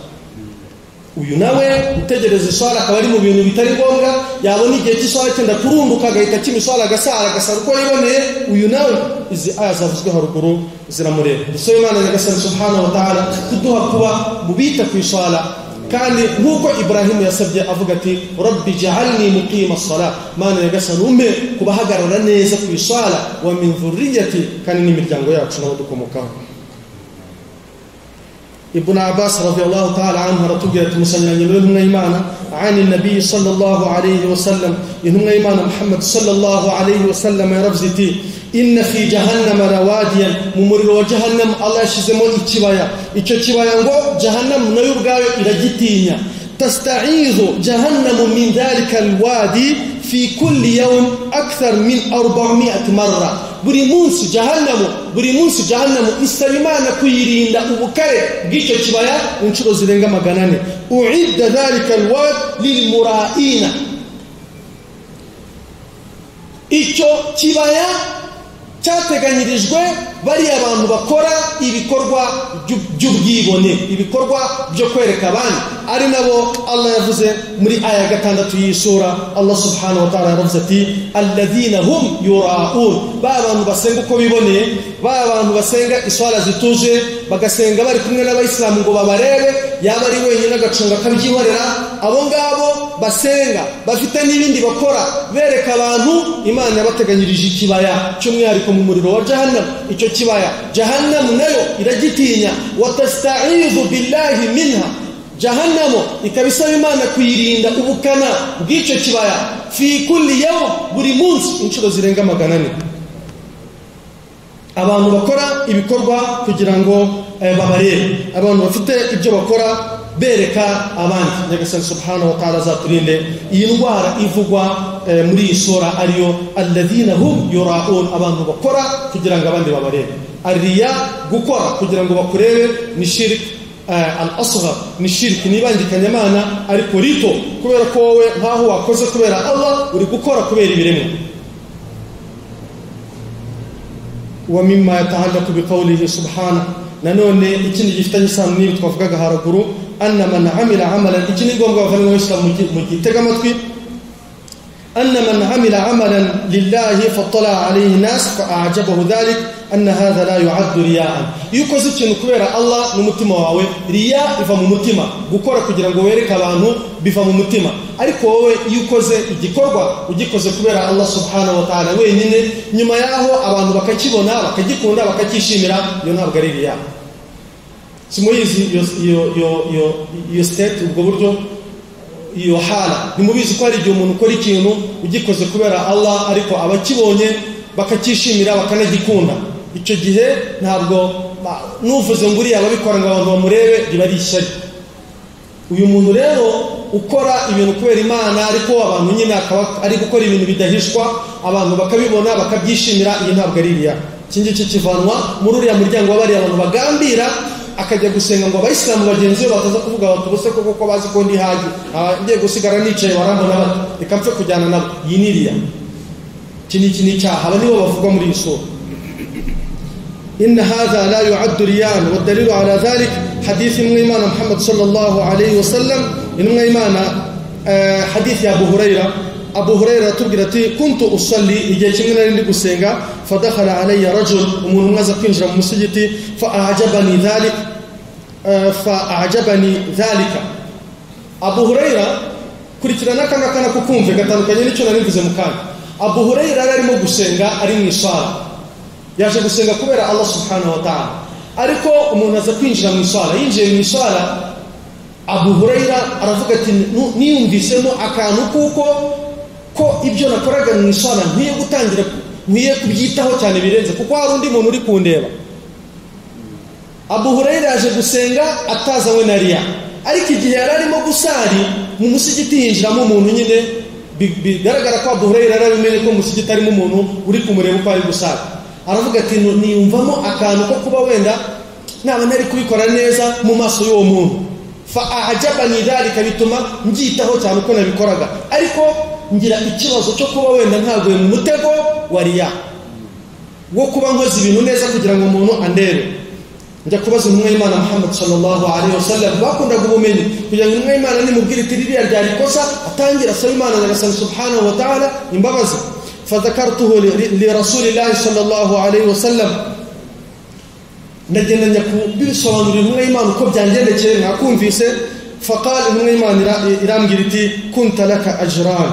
Uyu nawe utegereza iswala akaba ari mu bintu bitari ngombwa, yabona igihe cy'iswala cyenda kurunduka agahita akima iswala agasara agasara uko yiboneye, uyu nawe izi aya zavuzwe haruguru ziramureba. Dusabe Imana Nyagasani subhanahu wa ta'ala kuduha kuba mu bita ku iswala, kandi nk'uko Ibrahimu yasabye avuga ati rabbi ja'alni muqima as-salah, Mana Nyagasani umpe kubahagarara neza ku iswala, wa min dhurriyyati, kandi n'imiryango yacu nabo dukomokaho. Ibn Abbas radiyallahu ta'ala anhu aratubwira ati musanyiranye n'intumwa y'Imana ani nabi sallallahu alayhi wasallam, intumwa y'Imana Muhammad sallallahu alayhi wasallam yaravuze iti inna fi jahannama rawadiyan, mu muriro wa jahannam Allah yashizemo ikibaya, icyo kibaya ngo jahannam nayo ubwayo iragitinya. Tasta'izu jahannamu min dhalika alwadi fi kulli yawm akthar min 400 marra, buri munsi jahannamu isaba Imana kuyirinda ubukare bw'icyo kibaya inshuro zirenga 400. Uidda dhalika alwad lilmura'ina, icyo kibaya cyateganyirijwe bari abantu bakora ibikorwa by'ubwibone, ibikorwa byo kwereka abandi, ari nabo Allah yavuze muri aya gatandatu y'isura. Allah subhanahu wa ta'ala yaravuze ati alladhina hum yura'un, ba bantu basenga uko biboneye, ba bantu basenga iswala zituje, bagasenga bari kumwe n'abayisilamu ngo babarebe, yaba ari wenyine agacunga akabyihorera, abo ngabo basenga bafite n'ibindi bakora bereka abantu, Imana yabateganyirije ikibaya cy'umwihariko mu muriro wa jahannam. Icyo kibaya jahannam nayo iragitinya, watasta'izu billahi minha, jahannamu ikaba isaba Imana kuyirinda ubukana bw'icyo kibaya, fi kulli yawm, buri munsi inshuro zirenga 400. Abantu bakora ibikorwa kugira ngo babarebe, abantu bafite ibyo bakora bereka abandi. Nyagasani subhanahu wa ta'ala azaturinde iyi ndwara ivugwa muri iyi sura, ariyo alladhina hum yura'un, abantu bakora kugira ngo abandi babarebe. Ariya gukora kugira ngo bakurebe ni shirk al-asghar, ni shirk nibangikanyamana ariko rito, kubera ko wowe nkaho wakoze kubera Allah uri gukora kubera ibiremwa. Wa mimma yata'allaqu biqawlihi subhanahu, nanone ikindi gifitanye isano n'ibi twavugaga haruguru, anna man amila amalan, iki ni ngombwa bavandimwe b'Abisilamu mu gitega amatwi, anna man amila amalan lillahi fattala alayhi nas fa'ajabahu dhalik anna hadha la yu'addu riya'an. Iyo ukoze ikintu kubera Allah n'umutima wawe, riya iva mu mutima, gukora kugira ngo wereke abantu biva mu mutima. Ariko wowe iyo ukoze igikorwa ugikoze kubera Allah subhanahu wa ta'ala wenyine, nyuma yaho abantu bakakibona bakagikunda bakakishimira, iyo ntabwo ari riya. Simuyizi iyo state, ubwo buryo, iyo hala ntimubizi ko hari igihe umuntu ukora ikintu ugikoze kubera Allah ariko abakibonye bakakishimira bakanagikunda, icyo gihe ntabwo nuvuze ngo uriya ababikora ngo abantu bamurebe, riba ari ishyari. Uyu muntu rero ukora ibintu kubera Imana ariko abantu nyine akaba ari gukora ibintu bidahishwa, abantu bakabibona bakabyishimira, iyi ntabwo ari riya. Iki ngiki kivanwa muri uriya muryango w'abariya abantu bagambira akajya gusenga ngo abayisilamu bagenzi be bataza kuvuga bati ubuse koko ko bazi ko ndi haji, ngiye gusigara nicaye barambona bati reka mpfe kujyana nabo. Iyi ni riya. Iki ni iki ni icyaha, aba nibo bavugwa muri iyi sura. إن هذا لا يعد رياء، والدليل على ذلك حديث من إيمان محمد صلى الله عليه وسلم، إن إيمان حديث أبو هريرة. أبو هريرة تبقى كنت أصلي إجاي من اللي فدخل علي رجل ومن مزقين جرم مسجدي فأعجبني ذلك فأعجبني ذلك. أبو هريرة kurikirana kanga kana kukumve gatandukanye n'icyo nari mvuze mu kanya. Abu Huraira arimo gusenga ari mu iswara, yaje gusenga kubera Allah subhanahu wa ta'ala, ariko umuntu aza kwinjira mu iswara. Yinjiye mu iswara, Abu Huraira aravuga ati niyumvisemo akantu kuko ko ibyo nakoraga mu iswara nkwiye gutangira, nkwiye kubyitaho cyane birenze, kuko hari undi muntu uri kundeba. Abu Huraira yaje gusenga atazanywe na riya, ariko igihe yari arimo gusari mu musigiti hinjiramo umuntu nyine, bigaragara ko Abu Huraira yarabimenye ko mu musigiti arimo umuntu uri kumureba uko ari gusari. Aravuga ati niyumvamo akantu ko kuba wenda naba ntari kubikora neza mu maso y'uwo muntu, fa a'jabani dhalika, bituma mbyitaho cyane uko nabikoraga, ariko ngira ikibazo cyo kuba wenda ntaguye mu mutego wa riya wo kuba nkoze ibintu neza kugira ngo umuntu andebe. Njya kubaza intumwa y'Imana Muhammad sallallahu alaihi wasallam, bakundaga ubumenyi, kugira ngo intumwa y'Imana nimubwire iti ririya ryari ikosa, atangira asaba Imana Nyagasani subhanahu wa ta'ala imbabazi. فذكرته لرسول الله صلى الله عليه وسلم, ndagenda njya kubisobanurira intumwa y'Imana uko byangendekeye mwakumvise. Faqala, intumwa y'Imana irambwira iti kunta laka ajran,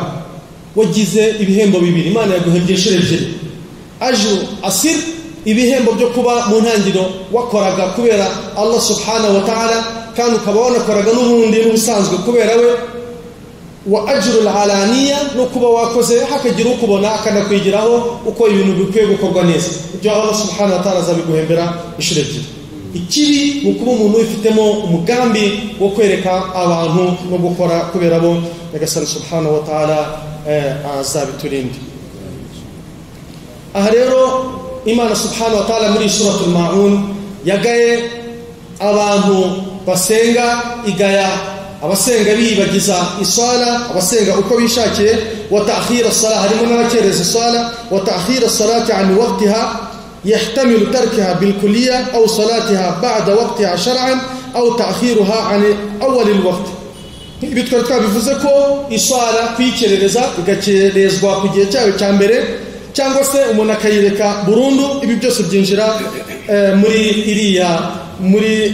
wagize ibihembo bibiri, Imana yaguhembye inshuro ebyiri. Ajru asir, ibihembo byo kuba mu ntangiriro wakoraga kubera Allah subhanahu wa ta'ala, kandi ukaba wanakoraga n'ubundi n'ubusanzwe kubera we. Wa ajru alaniya, no kuba wakoze hakagira ukubona akanakwigiraho uko ibintu bikwiye gukorwa neza, ibyo Allah subhanahu wa ta'ala azabiguhembera inshuro ebyiri. Ikibi ni ukuba umuntu wifitemo umugambi wo kwereka abantu no gukora kubera bo. Nyagasani subhanahu wa ta'ala azabiturinde. Aha rero Imana subhanahu wa ta'ala muri suratul Ma'un yagaye abantu basenga, igaya abasenga bibagiza isala, abasenga uko bishakiye, wa ta'khir as-salah, harimo n'abakereza isala, wa ta'khir as-salati an waqtiha yahtamilu tarkaha bil kulliyya aw salatiha ba'da waqtiha shar'an aw ta'khiruha an awwal al-waqt. Ibi twari twabivuze ko isala kuyikerereza igakerezwa ku gihe cyayo cya mbere, cyangwa se umuntu akayireka burundu. Ibi byose byinjira muri iriya muri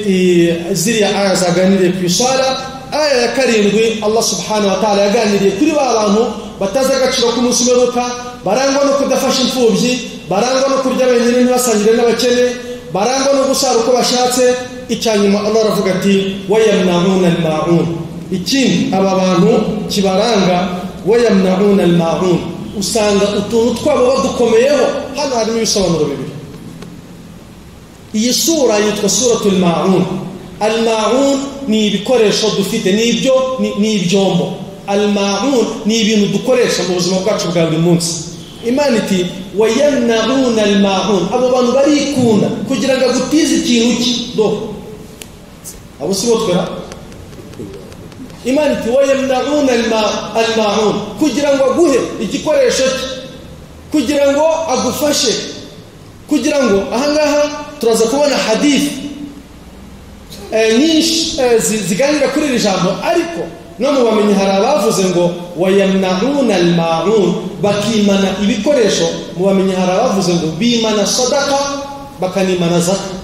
ziriya aya zaganiriye ku isala. Aya ya 7 Allah subhanahu wa ta'ala yaganiriye kuri ba bantu batazi agaciro k'umunsi w'imperuka, barangwa no kudafasha imfubyi, barangwa no kurya wenyine ntibasangire n'abakene, barangwa no gusara uko bashatse. Icyanyuma Allah aravuga ati wayamnauna al-ma'un. Ikindi aba bantu kibaranga wayamnauna al-ma'un, usanga utuntu twabo badukomeyeho. Hano harimo ibisobanuro bibiri. Iyi sura yitwa suratul ma'un. Al-ma'un ni ibikoresho dufite, ni ibyo ni ibyombo. Al-ma'un ni ibintu dukoresha mu buzima bwacu bwa buri munsi. Imana iti wayamna'una al-ma'un, abo bantu barikunda kugira ngo agutize ikintu cye. Do abo si bo twera. Imana iti wayamna'una al-ma'un, kugira ngo aguhe igikoresho cye, kugira ngo agufashe, kugira ngo ahangaha turaza kubona hadith nyinshi ziganira kuri iri jambo. Ariko no mu bamenyi hari abavuze ngo wayamna'una al-ma'un, bakimana ibikoresho. Mu bamenyi hari abavuze ngo bimana sadaka bakanimana zaka.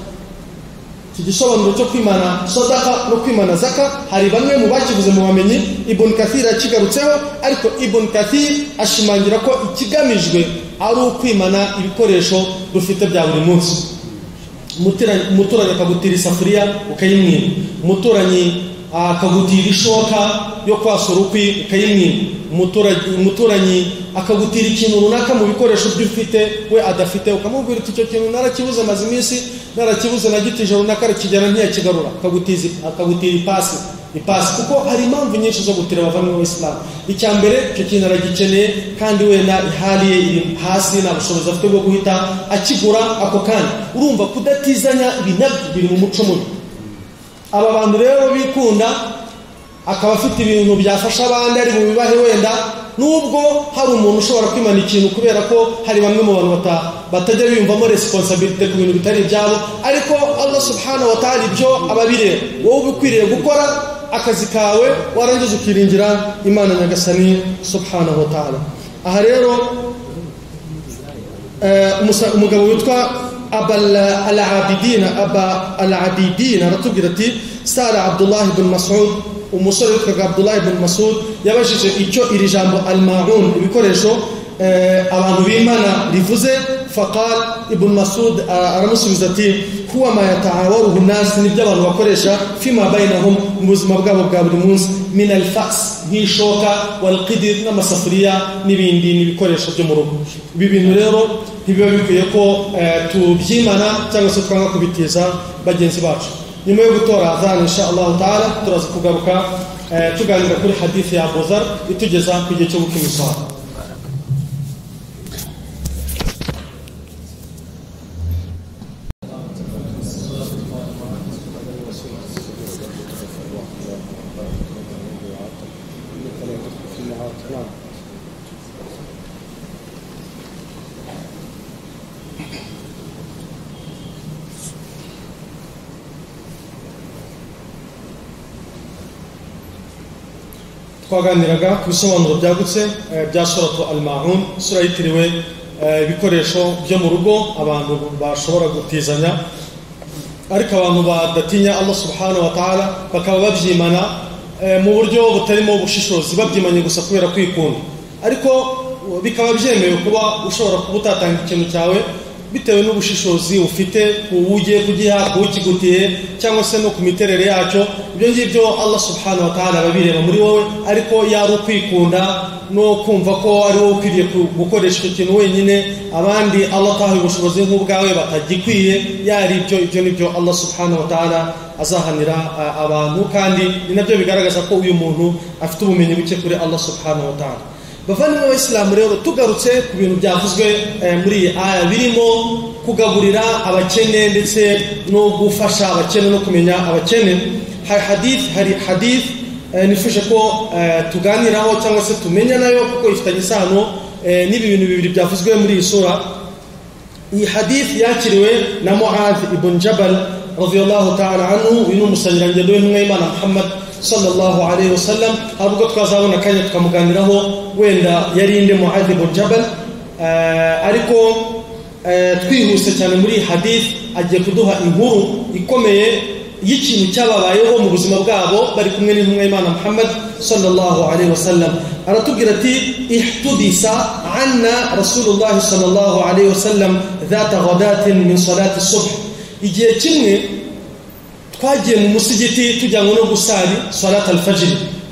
Iki gisobanuro cyo kwimana sadaka no kwimana zaka hari bamwe mu bakivuze mu bamenyi, Ibn Kathir akigarutseho, ariko Ibn Kathir ashimangira ko ikigamijwe ari ukwimana ibikoresho dufite bya buri munsi. Umuturanyi akagutira isafuriya ukayimwima, umuturanyi akagutira ishoka yo kwasura ukwi ukayimwima, umuturanyi akagutira ikintu runaka mu bikoresho by'ufite we adafite, ukamubwira uti icyo kintu narakibuze maze iminsi narakibuze nagitije runaka arakijyana ntiyakigarura, akagutira ipasi. Kuko hari impamvu nyinshi zo gutira abavandimwe b'Islam. Icya mbere, icyo kintu aragikeneye kandi wenda ihali ye iri hasi, nta bushobozi afite bwo guhita akigura ako kanya. Urumva kudatizanya ibi nabyo biri mu muco mubi. Aba bantu rero bikunda, akaba afite ibintu byafasha abandi ari bubibahe wenda, nubwo hari umuntu ushobora kwimana ikintu kubera ko hari bamwe mu bantu batajya biyumvamo responsibility ku bintu bitari ibyabo, ariko Allah subhanahu wa ta'ala ibyo ababireba. Wowe ubikwiriye gukora akazi kawe, warangiza ukiringira Imana Nyagasani subhanahu wa ta'ala. Aha rero umugabo witwa Aba al-Abidin aratubwira ati Sara Abdullah ibn Mas'ud, umusore witwaga Abdullah ibn Mas'ud yabajije icyo iri jambo al-ma'un, ibikoresho abantu b'Imana rivuze. Faqal Ibn Mas'ud aramusubiza ati huwa ma yata'awaruhu an-nas, nibyo abantu bakoresha fima bainahum, mu buzima bwabo bwa buri munsi, min al-fas, nk'ishoka, wal-qidr, n'amasafuriya n'ibindi n'ibikoresho byo mu rugo. Ibi bintu rero ntibiba bikwiye ko tubyimana cyangwa se twanga kubitiza bagenzi bacu. Nyuma yo gutora adhan insha Allah ta'ala turaza kugaruka tuganira kuri hadith ya Abu Dharr itugeza ku gihe cyo gukina iswala. Twaganiraga ku bisobanuro byagutse bya suratu al-Ma'un, sura yitiriwe ibikoresho byo mu rugo abantu bashobora gutizanya, ariko abantu badatinya Allah subhanahu wa ta'ala bakaba babyimana mu buryo butarimo ubushishozi, babyimanye gusa kubera kwikunda. Ariko bikaba byemewe kuba ushobora kuba utatanga ikintu cyawe bitewe n'ubushishozi ufite ku ugiye kugiha, ku ukigutiye, cyangwa se no ku miterere yacyo. Ibyo ngibyo Allah subhanahu wa ta'ala ababireba muri wowe, ariko yari ukwikunda no kumva ko ari wowe ukwiriye gukoresha icyo kintu wenyine, abandi Allah atahaye ubushobozi nk'ubwawe batagikwiye, yari ibyo nibyo Allah subhanahu wa ta'ala azahanira abantu, kandi ni nabyo bigaragaza ko uyu muntu afite ubumenyi buke kuri Allah subhanahu wa ta'ala. Bavandimwe b'Abayisilamu rero, tugarutse ku bintu byavuzwe muri iyi aya birimo kugaburira abakene ndetse no gufasha abakene no kumenya abakene, hari hadith nifuje ko tuganiraho cyangwa se tumenya nayo, kuko ifitanye isano n'ibi bintu bibiri byavuzwe muri iyi sura. Iyi hadith yakiriwe na Mu'adh ibn Jabal radiyallahu ta'ala anhu, uyu ni umusangirangendo w'intumwa y'Imana Muhammad sallallahu alayhi wasallam. Hari ubwo twazabona akanya tukamuganiraho wenda yari inde Mu'adh ibn Jabal, ariko twihuse cyane muri hadith agiye kuduha inkuru ikomeye y'ikintu cyababayeho mu buzima bwabo bari kumwe n'intumwa y'Imana Muhammad sallallahu alayhi wasallam. Aratubwira ati ihtudisa anna Rasulullah sallallahu alayhi wasallam dhata ghadatin min salati subh. Igihe kimwe twagiye mu musigiti tujyanywe no gusali salat al-fajr,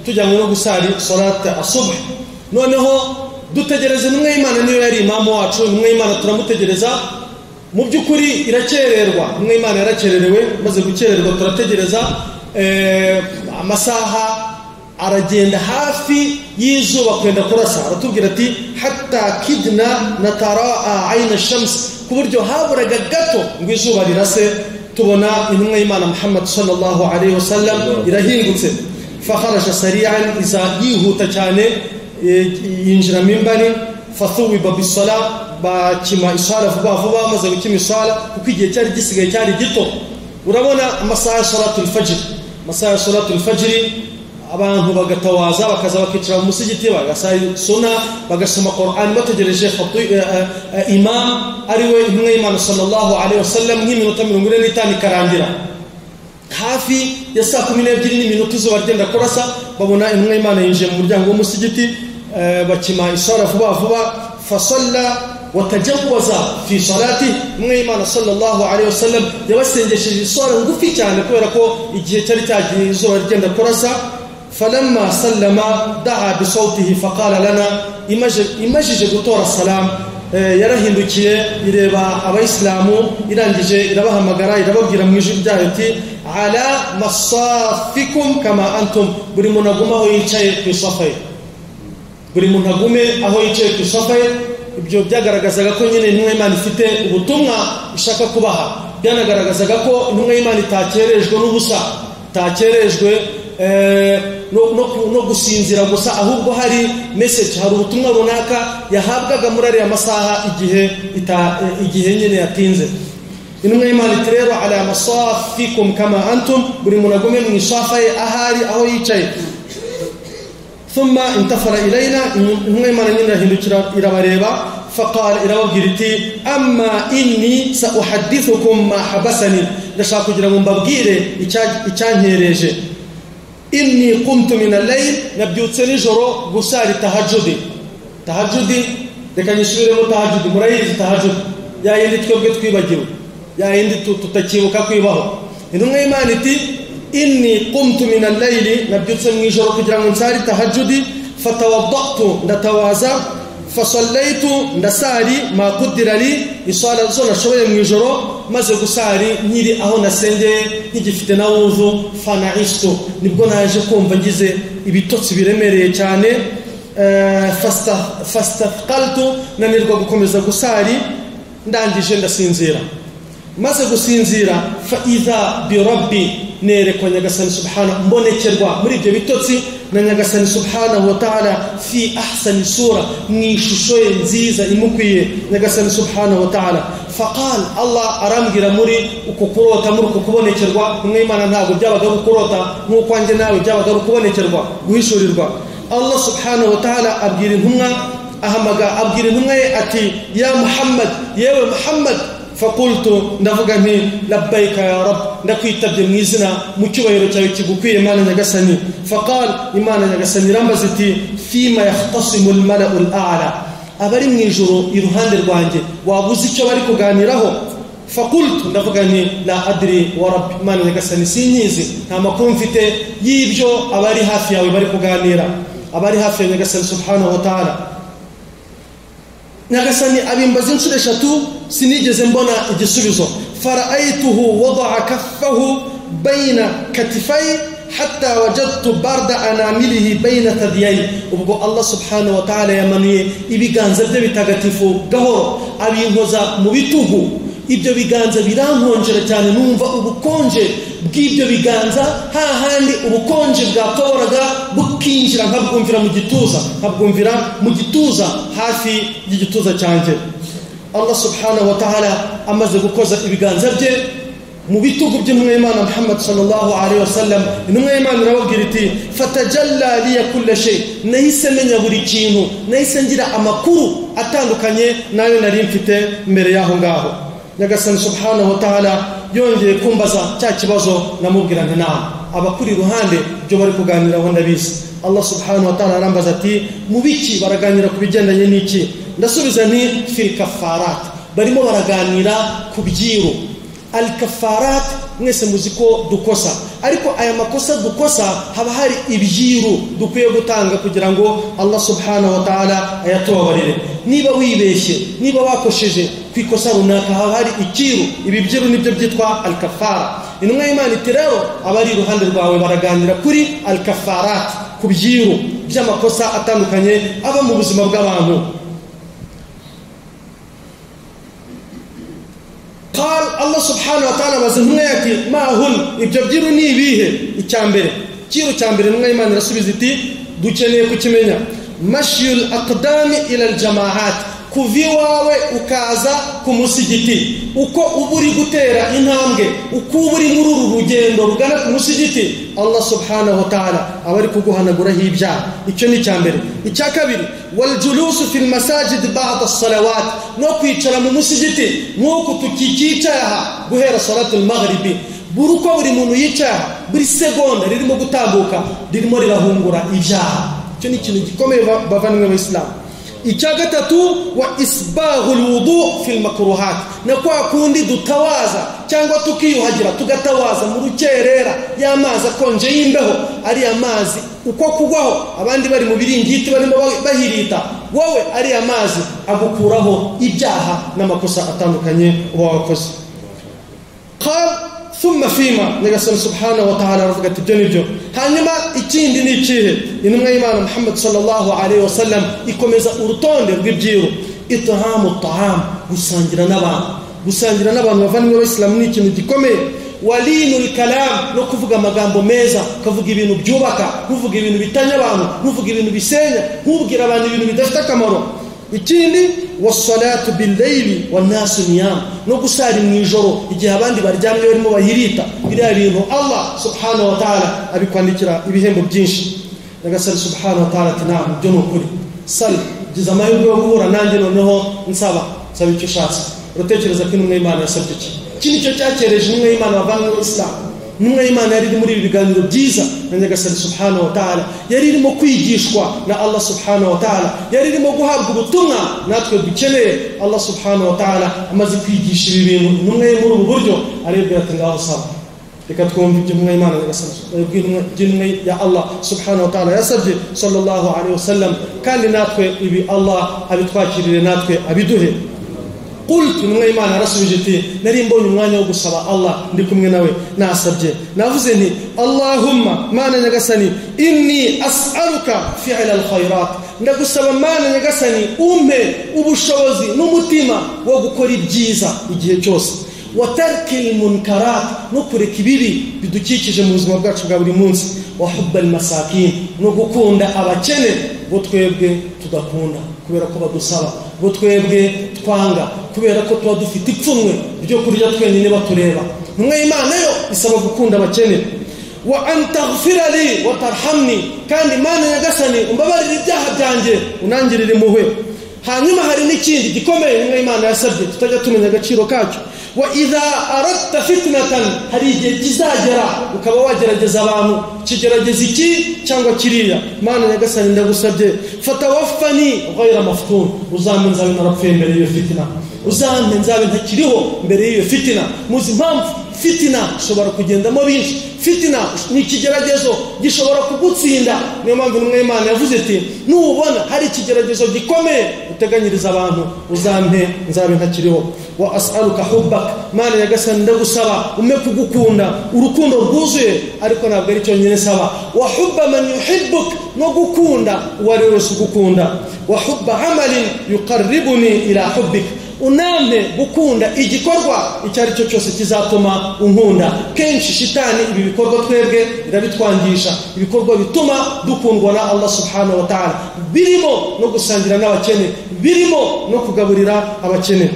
tujyanywe no gusali salat as-subh. Noneho dutegereza intumwa y'Imana, niyo yari imamu wacu, intumwa y'Imana turamutegereza, Mu by'ukuri irakererwa, intumwa y'Imana yarakererewe. Maze gukererwa turategereza, amasaha aragenda hafi y'izuba kwenda kurasa. Aratubwira ati hatta kidna nataraa ayna shams, ku buryo haburaga gato ngo izuba rirase, tubona intumwa y'Imana Muhammad sallallahu alayhi wasallam irahingutse. Fakharaja sari'an, iza yihuta cyane yinjira mimbari. Fathuwiba bisala, bakima isala vuba vuba. Maze gukima isala kuko igihe cyari gisigaye cyari gito. Urabona amasaha ya salatul fajr, amasaha ya salatul fajr abantu bagatawaza, bakaza bakicara mu musigiti, bagasali sunna, bagasoma Qur'an, bategereje imam ari we intumwa y'Imana sallallahu alayhi wasallam. Nk'iminota 45 ikarangira, hafi ya saa 12 n'iminota izuba rigenda kurasa, babona intumwa y'Imana yinjiye mu muryango w'umusigiti, bakima isala vuba vuba. Fasalla watajawaza fi salati, intumwa y'Imana sallallahu alayhi wasallam yabasengesheje isala ngufi cyane kubera ko igihe cyari cyagiye izuba rigenda kurasa. Falamma sallama daa bisawtihi faqala lana, imajije gutora salam, yarahindukiye ireba abayisilamu, irangije irabahamagara, irababwira mu ijwi ryayo iti ala masafikum kama antum, buri muntu agume aho yicaye ku isafa ye, buri muntu agume aho yicaye ku isafa ye. Ibyo byagaragazaga ko nyine intumwa y'Imana ifite ubutumwa ishaka kubaha. Byanagaragazaga ko intumwa y'Imana itakerejwe n'ubusa, itakerejwe no gusinzira gusa, ahubwo hari message, hari ubutumwa runaka yahabwaga muri ariya masaha igihe nyine yatinze. Intumwa y'Imana iti rero ala masafikum kama antum, buri muntu agume mu isafa ye ahari aho yicaye. Thumma intafara ilayna, intumwa y'Imana nyine irahindukira irabareba. Faqala, irababwira iti amma inni sauhaddithukum ma habasani, ndashaka kugira ngo mbabwire icyankereje. Inni qumtu min al-layl, nabyutse nijoro gusari tahajjudi. Tahajjudi reka nyisubiremo, tahajjudi murayizi, tahajjudi ya yindi twebwe twibagiwe, ya yindi tutakibuka kwibaho. Intumwa y'Imana iti inni qumtu min al-layl, nabyutse mu ijoro kugira ngo nsari tahajjudi. Fatawaddatu, ndatawaza. Fasallaitu, ndasari ma qudira li, isala zo nashoboye mu ijoro. Maze gusari nkiri aho nasengeye nkigifite na wuzu, fanaistu, nibwo naje kumva ngize ibitotsi biremereye cyane. Fastaqaltu, nanirwa gukomeza gusari, ndangije ndasinzira. Maze gusinzira, fa idha bi rabbi, nerekwa Nyagasani subhanahu, mbonekerwa muri ibyo bitotsi na Nyagasani subhanahu wa ta'ala fi ahsani sura, mu ishusho ye nziza imukwiye Nyagasani subhanahu wa ta'ala. Faqal, Allah arambwira muri uko kurota, muri uko kubonekerwa. Intumwa y'Imana ntabwo byabaga ari ukurota nk'uko wanjye nawe, byabaga ari ukubonekerwa, guhishurirwa. Allah subhanahu wa ta'ala abwira intumwa, ahamaga abwira intumwa ye ati ya Muhammad, yewe Muhammad. Fakultu, ndavuga nti labbaika ya Rabb, ndakwitabye mu izina mu cyubahiro cyawe kigukwiye Imana Nyagasani. Faqal, Imana Nyagasani irambaza iti fima yahtasimu al-mala'u al-a'la, abari mu ijuru iruhande rwanjye wabuze icyo bari kuganiraho? Fakultu, ndavuga nti la adri wa Rabbi, Imana Nyagasani sinyizi, nta makuru mfite y'ibyo abari hafi yawe bari kuganira, abari hafi ya Nyagasani subhanahu wa ta'ala. Nyagasani abimbaza inshuro 3, sinigeze mbona igisubizo. Faraaituhu wada'a kaffahu bayna katifai hatta wajadtu barda anamilihi bayna thadiyai. Ubwo Allah subhanahu wa ta'ala yamanuye ibiganza bye bitagatifu gahoro abinkoza mu bitugu. Ibyo biganza birankonjera cyane, numva ubukonje bw'ibyo biganza, hahandi ubukonje bwatoboraga bukinjira nkabwumvira mu gituza, nkabwumvira mu gituza hafi y'igituza cyanjye. Allah subhanahu wa ta'ala amaze gukoza ibiganza bye mu bitugu by'intumwa y'Imana Muhammad sallallahu alaihi wasallam, intumwa y'Imana irababwira iti fatajalla liya kulla shay, nahise menya buri kintu, nahise ngira amakuru atandukanye nayo nari mfite mbere yaho ngaho. Nyagasani subhanahu wa ta'ala yongeye kumbaza cya kibazo, namubwira nti naam, abakuri iruhande ibyo bari kuganiraho ndabizi. Allah subhanahu wa ta'ala arambaza ati mu biki baraganira ku bigendanye n'iki? Ndasubiza nti fil kafarat, barimo baraganira ku byiru. Al kafarat mwese muzi ko dukosa, ariko aya makosa dukosa haba hari ibyiru dukwiye gutanga kugira ngo Allah subhanahu wa ta'ala ayatubabarire. Niba wibeshye, niba wakosheje, Ku ikosa runaka haba hari ikiru. Ibi byiru nibyo byitwa al-kafara. Intumwa y'Imana iti rero abari iruhande rwawe baraganira kuri al-kafarat, ku byiru by'amakosa atandukanye aba mu buzima bw'abantu. Qal Allah subhanahu wa ta'ala baza intumwa ati ma hun, ibyo byiru ni ibihe? Icyambere, ikiru cya mbere intumwa y'Imana irasubiza iti dukeneye kukimenya, mashyul aqdami ila al-jamaat, kuva iwawe ukaza ku musigiti. Uko uba uri gutera intambwe, uko uba uri muri uru rugendo rugana ku musigiti, Allah subhanahu wa ta'ala aba ari kuguhanaguraho ibyaha. Icyo ni icya mbere. Icya kabiri, wal julusu fil masajid ba'da as-salawat, no kwicara mu musigiti nk'uko tukikicaye aha guhera salatul maghribi. Buri uko buri muntu yicaye aha, buri segonda ririmo gutambuka ririmo rirahungura ibyaha. Icyo ni ikintu gikomeye bavandimwe b'Abisilamu. Icya gatatu, wa isbahul wudu fil makruhat, na kwa kundi dutawaza cyangwa tukiyuhagira tugatawaza mu rukerera y'amazi akonje y'imbeho, ari amazi uko kugwaho abandi bari mu biringiti barimo bahirita, wowe ari amazi agukuraho ibyaha n'amakosa atandukanye uba wakoze. Qal thumma fima, Nyagasani subhanahu wa ta'ala aravuga ati ibyo nibyo. Hanyuma ikindi ni ikihe? Intumwa y'Imana Muhammad sallallahu alayhi wa sallam ikomeza urutonde rw'ibyiru. It'amu ta'am, gusangira n'abantu. Gusangira n'abantu bavandimwe b'Abisilamu ni ikintu gikomeye. Walinul kalam, no kuvuga amagambo meza, ukavuga ibintu byubaka, ntuvuga ibintu bitanya abantu, ntuvuga ibintu bisenya, ntubwira abantu ibintu bidafite akamaro. Ikindi, wassalatu bil-layli wan-nasu niyam, no gusari mu ijoro igihe abandi baryamye barimo bahirita. Biriya bintu Allah subhanahu wa ta'ala abikwandikira ibihembo byinshi. Nyagasani subhanahu wa ta'ala ati naam, ibyo ni ukuri. Sal, gize amahirwe yo guhura nanjye noneho nsaba icyo ushatse. Uratekereza ko intumwa y'Imana yasabye iki? Iki nicyo cyakereje intumwa y'Imana bavandimwe b'Isilamu. Intumwa y'Imana yari iri muri ibi biganiro byiza na Nyagasani subhanahu wa ta'ala, yari irimo kwigishwa na Allah subhanahu wa ta'ala, yari irimo guhabwa ubutumwa natwe dukeneye. Allah subhanahu wa ta'ala amaze kwigisha ibi bintu intumwa ye muri ubu buryo, arebwa ati ngaho saba. Reka twumve ibyo intumwa y'Imana Nyagasani intumwa ya Allah subhanahu wa ta'ala yasabye sallallahu alayhi wasallam, kandi natwe ibi Allah abitwakirire natwe abiduhe. Qultu, intumwa y'Imana arasubije ati nari mbonye umwanya wo gusaba Allah ndi kumwe nawe, nasabye navuze nti Allahumma, mana Nyagasani, inni as'aluka fi'la al-khairat, ndagusaba mana Nyagasani umpe ubushobozi n'umutima wo gukora ibyiza igihe cyose, wa tarkil munkarat, no kureka ibibi bidukikije mu buzima bwacu bwa buri munsi, wa hubbal masakin, no gukunda abakene bo twebwe tudakunda kubera ko badusaba, bo twebwe twanga kubera ko tuba dufite ipfunwe ryo kurya twenyine batureba. Intumwa y'Imana yo isaba gukunda abakene. Wa an taghfira li wa tarhamni, kandi Mana Nyagasani umbabarire ibyaha byanjye unangirire impuhwe. Hanyuma hari n'ikindi gikomeye intumwa y'Imana yasabye tutajya tumenya agaciro kacyo. Wa idha aradta fitnatan, hari igihe kizagera ukaba wagerageza abantu, kigerageza iki cyangwa kiriya. Mana Nyagasani ndagusabye fatawaffani ghayra maftun, uzampe nzabe narapfuye mbere y'iyo fitina, uzampe nzabe ntakiriho mbere y'iyo fitina. Muzi impamvu fitina ishobora kugendamo binshi, fitina ni ikigeragezo gishobora kugutsinda. Niyo mpamvu intumwa y'Imana yavuze ati nubona hari ikigeragezo gikomeye uteganyiriza abantu, uzampe nzabe ntakiriho. Wa as'aluka hubbak, Mana Nyagasani ndagusaba umpe kugukunda urukundo rwuzuye, ariko ntabwo ari cyo nyine saba. Wa hubba man yuhibbuk, no gukunda uwo ari wese ugukunda. Wa hubba amalin yuqarribuni ila hubbik, unampe gukunda igikorwa icyo ari cyo cyose kizatuma unkunda. Kenshi shitani ibi bikorwa twebwe irabitwangisha, ibikorwa bituma dukundwa na Allah subhanahu wa ta'ala, birimo no gusangira n'abakene, birimo no kugaburira abakene.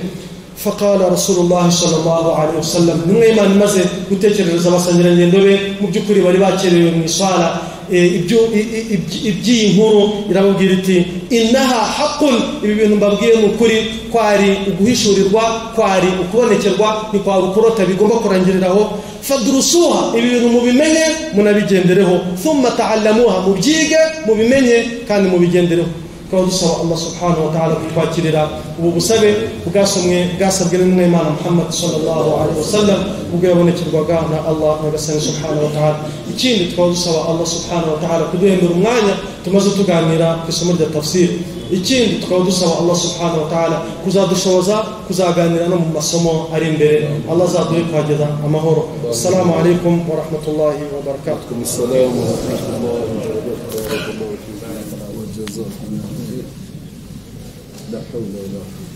Faqala Rasulullah sallallahu alayhi wasallam, intumwa y'Imana imaze gutekerereza abasangirangendo be mu by'ukuri bari bakerewe mu iswala iby'iyi nkuru, irababwira iti innaha haqqun, ibi bintu mbabwiye ni ukuri, kwari uguhishurirwa, kwari ukubonekerwa, ni kwari ukurota bigomba kurangiriraho. Fadrusuha, ibi bintu mubimenye munabigendereho. Thumma ta'allamuha, mubyige mubimenye kandi mubigendereho. Tukaba dusaba Allah subhanahu wa ta'ala kutwakirira ubu busabe bwasomwe bwasabwe n'intumwa y'Imana Muhammad sallallahu alaihi wasallam ubwo yabonekerwaga na Allah nyagasani subhanahu wa ta'ala. Ikindi tukaba dusaba Allah subhanahu wa ta'ala kuduhembera umwanya tumaze tuganira ku isomo rya tafsir. Ikindi tukaba dusaba Allah subhanahu wa ta'ala kuzadushoboza kuzaganira no mu masomo ari imbere. Allah azaduhe kuhageza amahoro. Assalamu alaikum wa rahmatullahi wa barakatuh. Assalamu wa rahmatullahi wa barakatuh. La hawla wala quwwata.